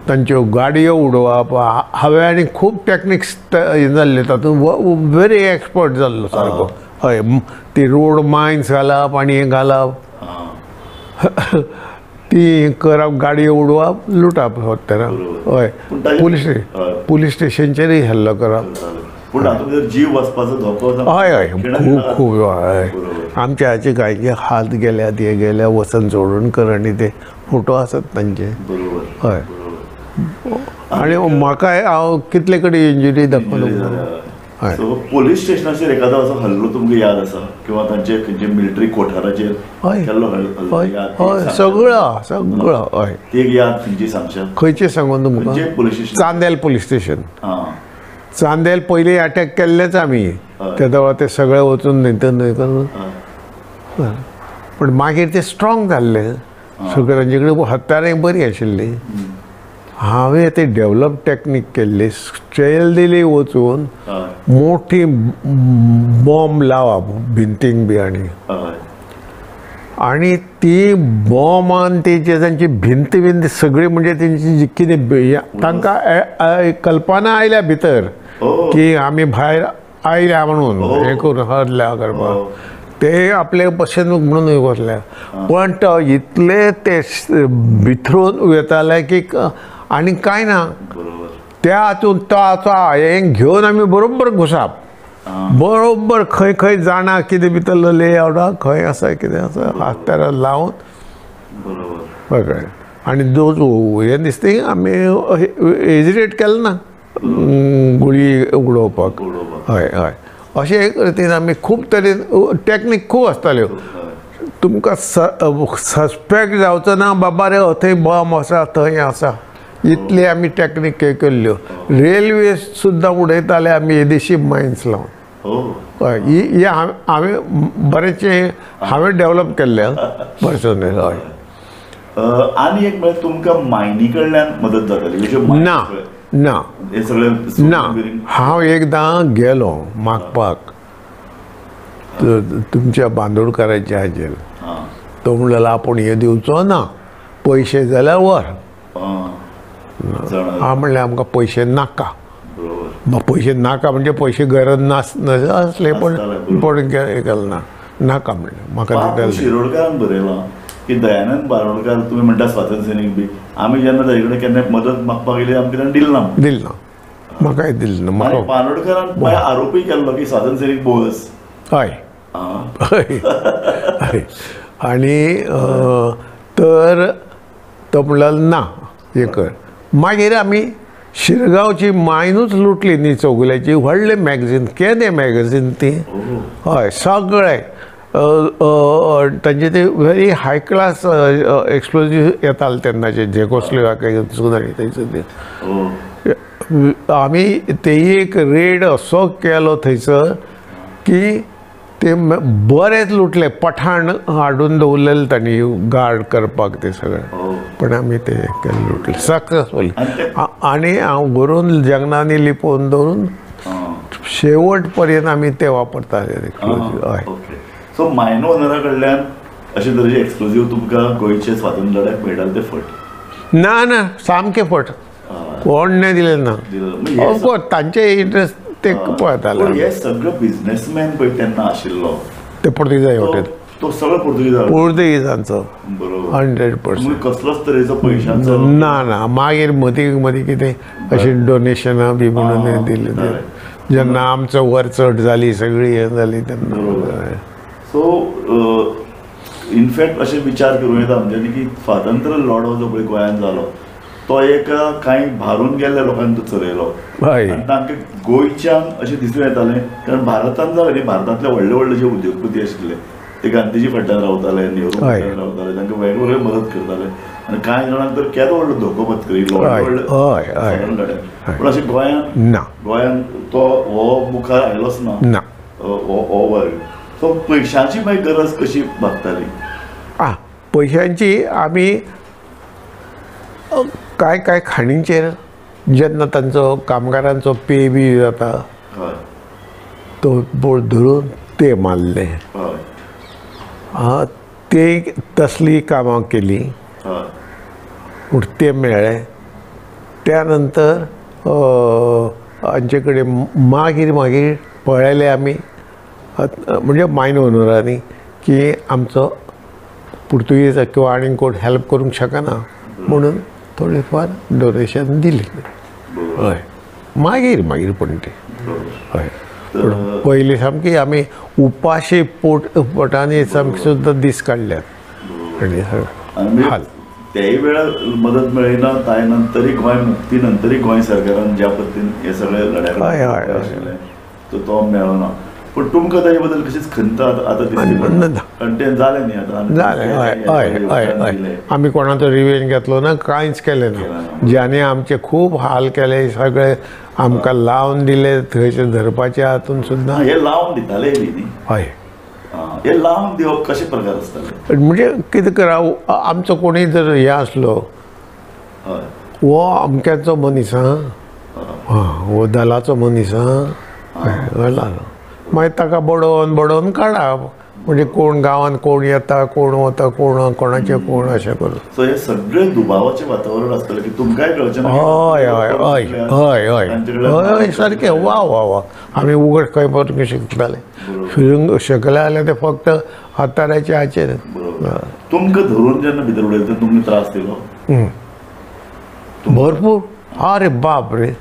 तांच्यो गाडयो उडोवप. हांवें आनी खूब टॅक्निक्स हें जाल्ले तातूंत वेरी एक्सपर्ट जाल्लो सारको. हय, ती रोड मायन्स घालप आनी हें घालप, ती करप, गाडयो उडोवप, लुटप हत्यारां. हय, पुलीस स्टेशनचेरय हल्लो करप. पूण हातूंत जीव वचपाचो धोको? हय हय, खूब खूब. हय, आमच्या हाचे कांय हात गेल्यात, हे गेल्या, वसंत चोडणकर आनी ते फोटो आसात तांचे. हय, आनी म्हाका हांव कितले कडेन इंजुरी दाखोवन. सो पोलीस स्टेशनाचेर एखादो असो हल्लो तुमकां याद आसा किंवा तांचे खंयचे मिलिटरी कोठाराचेर केल्लो हल्लो? हय, सगळो सगळो. हय, ती एक याद खंयची सांगशात? खंयचे सांगून तुमकां? Police station, Chandel police station. Chandel पयलीं अटॅक केल्लेच आमी, तेदो वेळार ते सगळे वचून न्हय करून, पूण मागीर ते स्ट्रॉंग जाल्ले सगळे, तांचे कडेन हत्यारां बरीं आशिल्लीं. हांवें ते डेवलप टॅक्नीक केल्ली, स्ट्रेल वचून मोठी बॉम्ब लावप भिंतींक बी, आनी आनी ती बॉम्बान ती जे तांची भिंत भिंत सगळी म्हणजे तेंची कितें तांकां कल्पना आयल्या भितर की आमी भायर आयल्या म्हणून हें करून हरल्या करपाक, ते आपले भशेन म्हणून वचल्या. पण तो इतले ते भितरून वताले की आनी कांय ना, त्या हातून तो आतां हें घेवन आमी बरोबर घुसाप, बरोबर खंय खंय जाणा कितें भितरलो लेआवट खंय आसा कितें आसा हत्यारां लावन बरोबर. आनी those हें दिसता आमी हेजिटेट केलें ना गुळी उडोवपाक. हय हय, अशें एक रितीन आमी खूब तरेन टॅक्नीक खूब आसताल्यो. तुमकां सस्पेक्ट जावचो ना बाबा रे थंय बॉम्ब आसा थंय आसा, इतली आमी टॅक्नीक केल्ल्यो. रेल्वे सुद्दां उडयताले आमी येदेशी मायन्स लावन. हय, ही हांवें बरेचशें हांवें डेवलप केल्लें पर्सनल. हय, आनी एक म्हळ्यार तुमकां मायनी कडल्यान मदत जाताली? ना ना ना, हांव एकदां गेलो मागपाक तुमच्या बांदोडकाराच्या हाजेर, तो म्हणलेलो आपूण हें दिवचो ना, पयशे जाल्यार व्हर. हांव म्हणलें आमकां पयशे नाका. पयशे नाका म्हणजे पयशे गरज नासले, पण पण केलें ना, नाका म्हणलें म्हाका. शिरोडकारान बरयलां की दयानंद बारोडकार तुमी म्हणटा स्वातंत्र्य सैनीक बी, आमी जेन्ना ताजे कडेन केन्ना मदत मागपाक गेली आमकां ताणें दिली ना, दिली ना, म्हाकाय दिली ना. म्हाका बारोडकारान मागीर आरोपी केल्लो की स्वातंत्र्य सैनीक बोगस. हय हय हय, आनी तर तो म्हणलो ना हें कर. मागीर आमी शिरगांवची मायनूच लुटली न्ही चौगुल्याची, व्हडलें मॅगझीन, केदें मॅगझीन ती. हय, सगळें तांचे ते व्हेरी हाय क्लास एक्सप्लोजीव येताले तेन्नाचे, जे कसल्यो थंयसर ते आमी तेय एक रेड असो केलो थंयसर की ते बरेच लुटले. पठाण हाडून दवरलेले तांणी गार्ड करपाक ते सगळे, पण आमी ते लुटले सक्सेसफुली. आनी हांव व्हरून जंगलांनी लिपोवन दवरून शेवट पर्यंत आमी ते वापरताले हय. सो मायन ओनरा कडल्यान अशे तरेचे एक्सक्लुजीव तुमकां गोंयचे स्वातंत्र्य लढ्याक मेळटाले ते फट ना ना सामकें फट कोण नाही दिलें ना. ऑफकोर्स तांचे इंट्रस्ट ते पळयताले. हे सगळे बिझनेसमॅन पळय तेन्ना आशिल्लो ते पोर्तुगीजा वटेन तो सगळो पोर्तुगीजा पोर्तुगीजांचो बरोबर 100%. कसलोच तरेचो पयशांचो ना ना. मागीर मदीं मदीं कितें अशें डोनेशनां बी म्हणून दिलें जेन्ना आमचो वर चड जाली सगळी हें जाली तेन्ना. सो इनफॅक्ट अशें विचार करूं येता आमच्यांनी की स्वातंत्र्य लढो जो पळय गोंयांत जालो तो एक कांय भारून गेल्ल्या लोकांनी तो चलयलो आनी तांकां गोंयच्यान अशें दिसूं येतालें कारण भारतान जालें न्ही भारतांतले व्हडले व्हडले जे उद्योगपती आशिल्ले ते गांधीजी फाटल्यान रावताले नेहरू फाटल्यान रावताले तांकां वेगवेगळे मदत करताले आनी कांय जाणांक तर केदो व्हडलो धोको पत्करिल्लो व्हडले व्हडले. पूण अशें गोंयांत ना गोंयांत तो हो मुखार आयलोच ना हो वर्ग. सो पयशांची मागीर गरज कशी भागताली? आ पयशांची आमी कांय कांय खाणींचेर जेन्ना तांचो कामगारांचो पे बी जाता तो बोट धरून ते मारले ते तसली कामां केली पूण ते मेळ्ळे. त्या नंतर हांचे कडेन मागीर मागीर पळयलें आमी म्हणजे मायन ओनरांनी की आमचो पुर्तुगेज किंवा आनी कोण हेल्प करूंक शकना म्हणून थोडेफार डोनेशन दिलें. हय मागीर मागीर पूण तें हय पूण पयलीं सामकी आमी उपाशी पोट पोटांनी सामकी सुद्दां दीस काडल्यात आनी हाल तेय वेळार मदत मेळ्ळी ना. ताय नंतरय गोंय मुक्ती नंतरय गोंय सरकारान ज्या पद्दतीन हे सगळे लढ्या आशिल्ले तो मेळ्ळो ना. पूण तुमकां ताजे बद्दल कशीच खंत आतां दिसली कारण तें जालें न्ही आतां जालें. हय हय हय हय आमी कोणाचो रिवेंज घेतलो ना कांयच केलें ना. ज्याने आमचे खूब हाल केले सगळे आमकां लावन दिले थंयचे धरपाचे हातून सुद्दां हे लावन दिताले न्ही. हय हे लावन दिवप कशे प्रकार आसताले म्हणजे कितें करा आमचो कोणूय जर हें आसलो हो अमक्याचो मनीस आं हो दलाचो मनीस आं मागीर ताका बडोवन बडोवन काडप म्हणजे कोण गांवांत कोण येता कोण वता कोण कोणाचें कोण अशें करून. सो हे सगळे दुबावाचें वातावरण आसतलें की तुमकांय कळचें ना. हय हय हय हय हय हय सारकें वा वा वा आमी उगड खंय पळोवंक शकताले फिरूंक शकले जाल्यार ते फक्त हाताराचे हाचेर. तुमकां धरून जेन्ना भितर उडयता तुमकां त्रास दिलो भरपूर. अरे बाप रे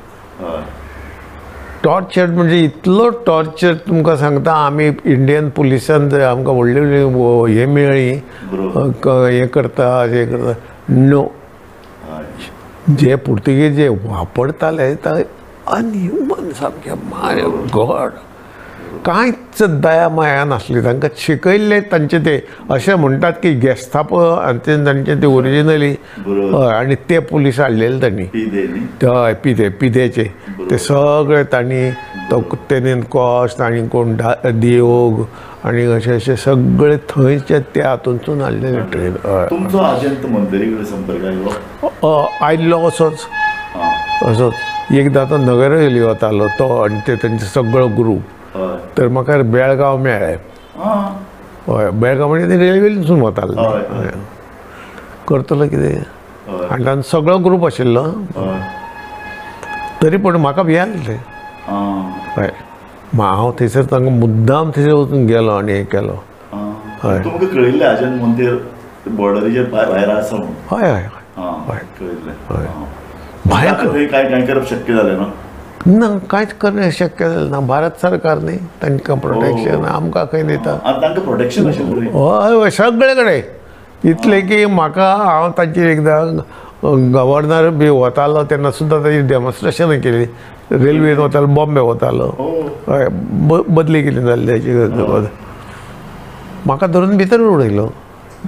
टॉर्चर म्हणजे इतलो टॉर्चर तुमकां सांगता. आमी इंडियन पुलिसान जर आमकां व्हडली व्हडली हें मेळ्ळी हें करता हें करता नो जे पुर्तुगेज जे वापरताले ते अनह्युमन सामकें my God कांयच दया माया नासली तांकां शिकयल्लें तांचे ते अशें म्हणटात की गेस्तापो आनी तांचे ते ओरिजिनली हय आनी ते पुलीस हाडलेले तांणी हय पिदे पिदेचे ते सगळे तांणी तो तेनेन कॉस्ट आनी कोण दियोग आनी अशें अशें सगळे थंयचे ते हातूंतसून हाडलेले ट्रेन. हय तुमचो आजंत मंदिरी कडेन संपर्क आयलो आयिल्लो असोच असोच एकदां तो नगर वतालो तो आनी ते तांचो सगळो ग्रूप तर म्हाका बेळगांव मेळ्ळें. हय बेळगांव म्हणजे ते रेल्वेनसून वताले करतलो कितें आनी तांचो सगळो ग्रूप आशिल्लो तरी पूण म्हाका भियालें तें. हय हांव थंयसर तांकां मुद्दाम थंयसर वचून गेलो आनी हें केलो. हय तुमकां कळिल्लें आजन मंदीर बॉर्डरीचेर भायर आसा म्हणून? हय हय हय कळिल्लें. हय भायर काय काय करप शक्य जालें ना? ना कांयच करणे शक्य जालें ना. भारत सरकार न्ही तांकां प्रोटेक्शन आमकां खंय दिता तांकां प्रोटेक्शन आशिल्लें? हय हय सगळे कडेन इतलें की म्हाका हांव तांचेर एकदां गव्हर्नर बी वतालो तेन्ना सुद्दां ताची डेमॉन्स्ट्रेशनां केली. रेल्वेन वतालो बॉम्बे वतालो हय बदली केली जाल्ली ताची म्हाका धरून भितर उडयलो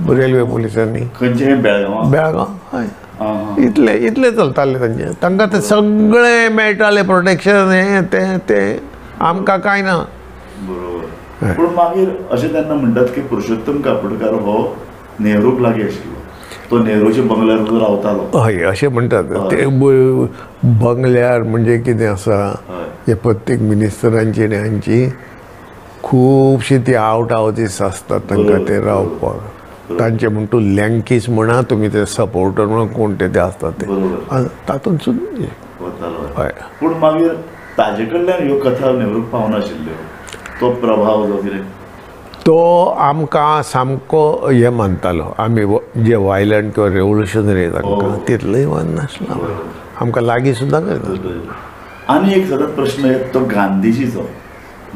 रेल्वे पुलिसांनी. खंयचें? बेळगांव? बेळगांव हय. इतले इतले चलताले तांचे तांकां ते सगळें मेळटालें प्रोटेक्शन हें तें तें आमकां कांय ना. बरोबर. पूण मागीर अशें तेन्ना म्हणटात की पुरुषोत्तम कापडकार हो नेहरूक लागीं आशिल्लो. तो नेहरूच्या बंगल्यार रावतालो. हय, अशें म्हणटात. ते बंगल्यार म्हणजे कितें आसा, हे प्रत्येक मिनिस्टरांची आनी हांची खुबशी ती आवट हावजीस आसतात तांकां ते रावपाक. तांचे म्हण तूं लँकीस म्हणा, तुमी ते सपोर्टर म्हणून कोण ते आसतात ते तातूंत सुद्दां वतालो. हय, पूण मागीर ताजे कडल्यान ह्यो कथा नेहरूक पावनाशिल्ल्यो, तो प्रभाव जो कितें तो आमकां सामको हें मानतालो. आमी जे वायलंट किंवा रेवोल्युशनरी तांकां तितलोय माननासलो, आमकां लागीं सुद्दां करनासलो. आनी एक सतत प्रश्न येता तो गांधीजीचो.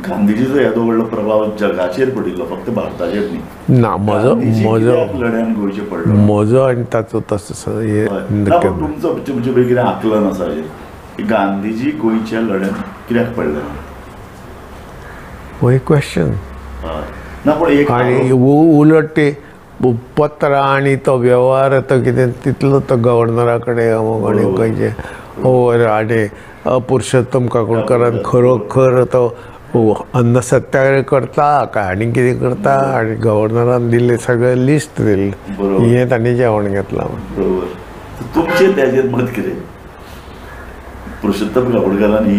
गांधीजीचो येदो व्हडलो प्रभाव जगाचेर पडिल्लो, फक्त भारताचेर न्ही. ना, म्हजो म्हजो लढ्यान गोंयचेर पडलो म्हजो आनी ताचो तसो तुमचो तुमचे पळय कितें आकलन आसा हाजेर, गांधीजी गोंयच्या लढ्यान कित्याक पडले ना? हो एक क्वेश्चन. ना, पूण एक आनी उलट ते पत्रां आनी तो वेव्हार तो कितें तितलो तो गव्हर्नरा कडेन अमूक आनी खंयचे ओवर आनी पुरुषोत्तम काकोडकरान खरोखर तो अन्न सत्याग्रह करता काय आनी कितें करता, आनी गव्हर्नरान दिल्लें सगळें लिस्ट दिल्लें, हें तांणी जेवण घेतलां. बरोबर. तुमचें ताजेर मत कितें? पुरुषोत्तम काकोडकरान ही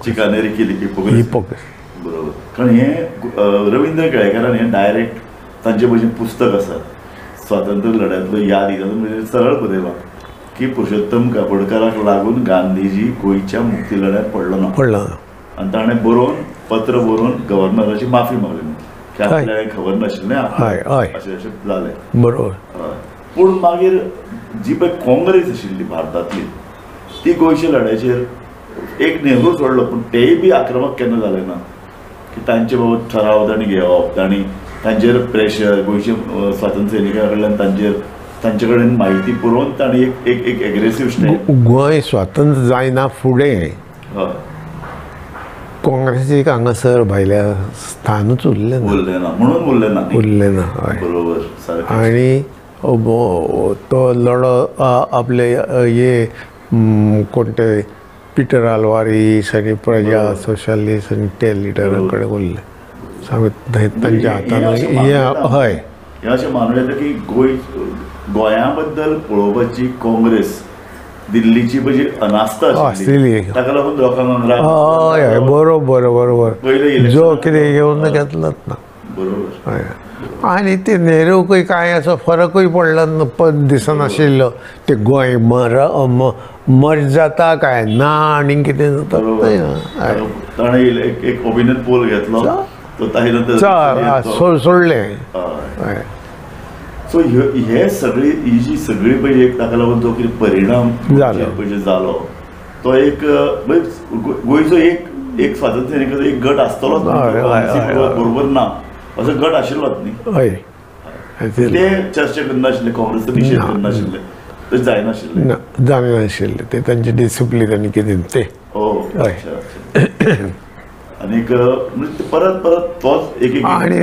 चिकानेरी केली, हिपोक्रेसी. बरोबर. कारण हें रविंद्र केळेकारान हें डायरेक्ट तांचे भशेन पुस्तक आसा स्वातंत्र्य लढ्यांतलो यादी, तातूंत सरळ बरयलां की पुरुषोत्तम काकोडकराक लागून गांधीजी गोंयच्या मुक्ती लढ्यांत पडलो ना. पडलो ना. आनी ताणें बरोवन पत्र बरोवन गव्हर्नराची माफी मागली की आपल्याक खबर नाशिल्लें, अशें अशें जालें. बरोबर. पूण मागीर जी पळय काँग्रेस आशिल्ली भारतांतली ती गोंयच्या लढ्याचेर एक नेहरू सोडलो, पूण तेय बी आक्रमक केन्ना जाले ना की तांचे बाबत ठराव तांणी घेवप, तांणी तांचेर प्रेशर गोंयचे स्वातंत्र्य सैनिकां कडल्यान तांचेर तांचे कडेन म्हायती पुरोवन तांणी एक एक एक एग्रेसीव स्टेप. गोंय स्वातंत्र्य जायना फुडें काँग्रेसीक हांगासर भायल्या स्थानूच उरलें ना. उरलें ना म्हणून उरलें ना. उरलें ना. हय, बरोबर. आनी तो लढो आपले हे कोण ते पिटर आल्वारीस आनी प्रजा सोशलिस्ट आनी ते लिडरां कडेन उरले तांच्या हातान. हय, हें अशें मानूं येता की गोंया बद्दल पळोवपाची काँग्रेस दिल्लीची म्हणजे अनास्था आसली, ताका लागून लोकांक. हय हय, बरोबर बरोबर. जो कितें घेवन घेतलाच ना. बरोबर. हय, आनी ते नेहरूकूय कांय असो फरकूय पडलो दिसनाशिल्लो. ते गोंय मर्ज जाता काय ना आनी कितें जाता. ताणें एक ओपिनियन पोल घेतलो, तो सोडलें. हय. सो हे सगळी ही जी सगळी पळय एक ताका लागून जो कितें परिणाम पळय जालो तो एक गोंयचो एक एक स्वातंत्र्य सैनिकाचो एक गट आसतलोच, बरोबर ना असो गट आशिल्लोच न्ही. हय, ते चर्चा करनाशिल्ले, काँग्रेसचो निशेध करनाशिल्ले, तशें जायनाशिल्लें. ना, जायनाशिल्लें. ते तांचे डिसिप्लीन आनी कितें ते. ओ, आनीक परत परत तोच एक आनी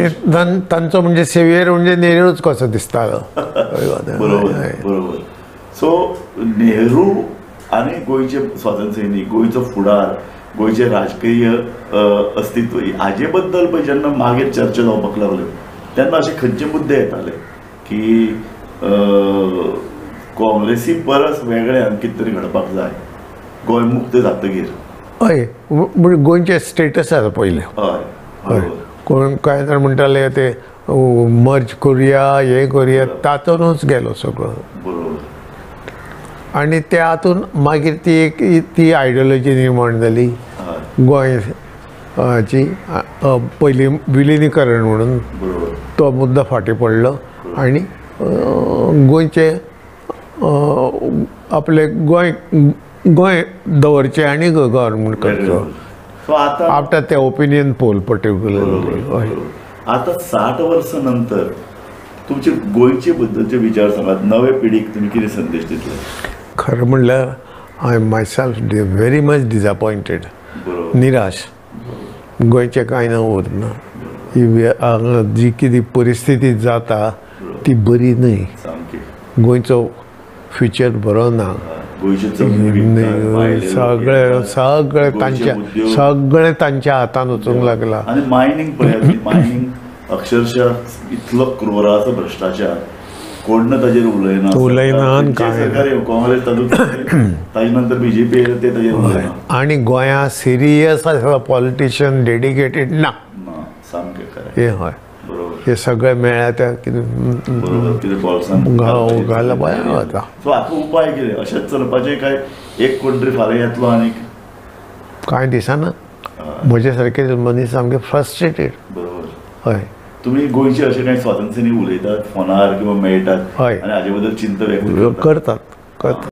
तांचो म्हणजे सेवियर म्हणजे नेहरूच कसो दिसतालो. बरोबर बरोबर. सो नेहरू आनी गोंयचे स्वातंत्र्य सैनीक, गोंयचो फुडार, गोंयचें राजकीय अस्तित्व हाजे बद्दल पळय जेन्ना मागीर चर्चा जावपाक लागल्यो तेन्ना अशे खंयचे मुद्दे येताले की काँग्रेसी परस वेगळें आनी कितें तरी घडपाक जाय गोंय मुक्त जातकीर. हय, म्हणजे गोंयचें स्टेटस आसा पयलें. हय हय, कोण कांय जाण म्हणटाले ते मर्ज करुया, हें करुया, तातूंतच गेलो सगळो. बरोबर. आनी त्या हातून मागीर ती एक ती आयडियोलॉजी निर्माण जाली गोंयची. पयलीं विलिनीकरण म्हणून तो मुद्दो फाटीं पडलो आनी गोंयचें आपलें गोंय गोंय दवरचें आनी गव्हर्मेंट करचो आफ्टर ते ओपिनियन पोल पर्टिक्युलरली. आतां 60 वर्सां नंतर तुमचे गोंयचे बद्दलचे विचार सांगात, नवे पिढीक तुमी कितें संदेश दितले? खरें म्हणल्यार I am myself very much disappointed, निराश. गोंयचें कांय ना उरना. ही जी कितें परिस्थिती जाता ती बरी न्हय. गोंयचो फ्युचर बरो ना. सगळे सगळे तांच्या सगळे तांच्या हातान वचूंक लागला. आनी मायनींग पळयात, मायनींग अक्षरशः इतलो क्रोराचो भ्रश्टाचार कोण ना ताजेर उलयना, उलयना सरकार काँग्रेस तातूंत, ताजे नंतर बीजेपी येयले ते ताजेर उलयना. आनी गोंया सिरियस आसा पॉलिटिशियन डेडिकेटेड ना, सामकें खरें. हे हय बरोबर, हे सगळे मेळ्ळ्या त्या कितें बरोबर कितें बॉल्सान घाला बरें वता. सो आतां उपाय कितें अशेंच चलपाचें काय एक कोण तरी फाल्यां येतलो आनीक कांय दिसना. म्हजे सारके मनीस सामके फ्रस्ट्रेटेड. बरोबर. हय, तुमी गोंयचे अशे कांय स्वातंत्र्य सैनीक उलयतात फोनार किंवा मेळटात हय आनी हाजे बद्दल चिंता व्यक्त करतात करतात.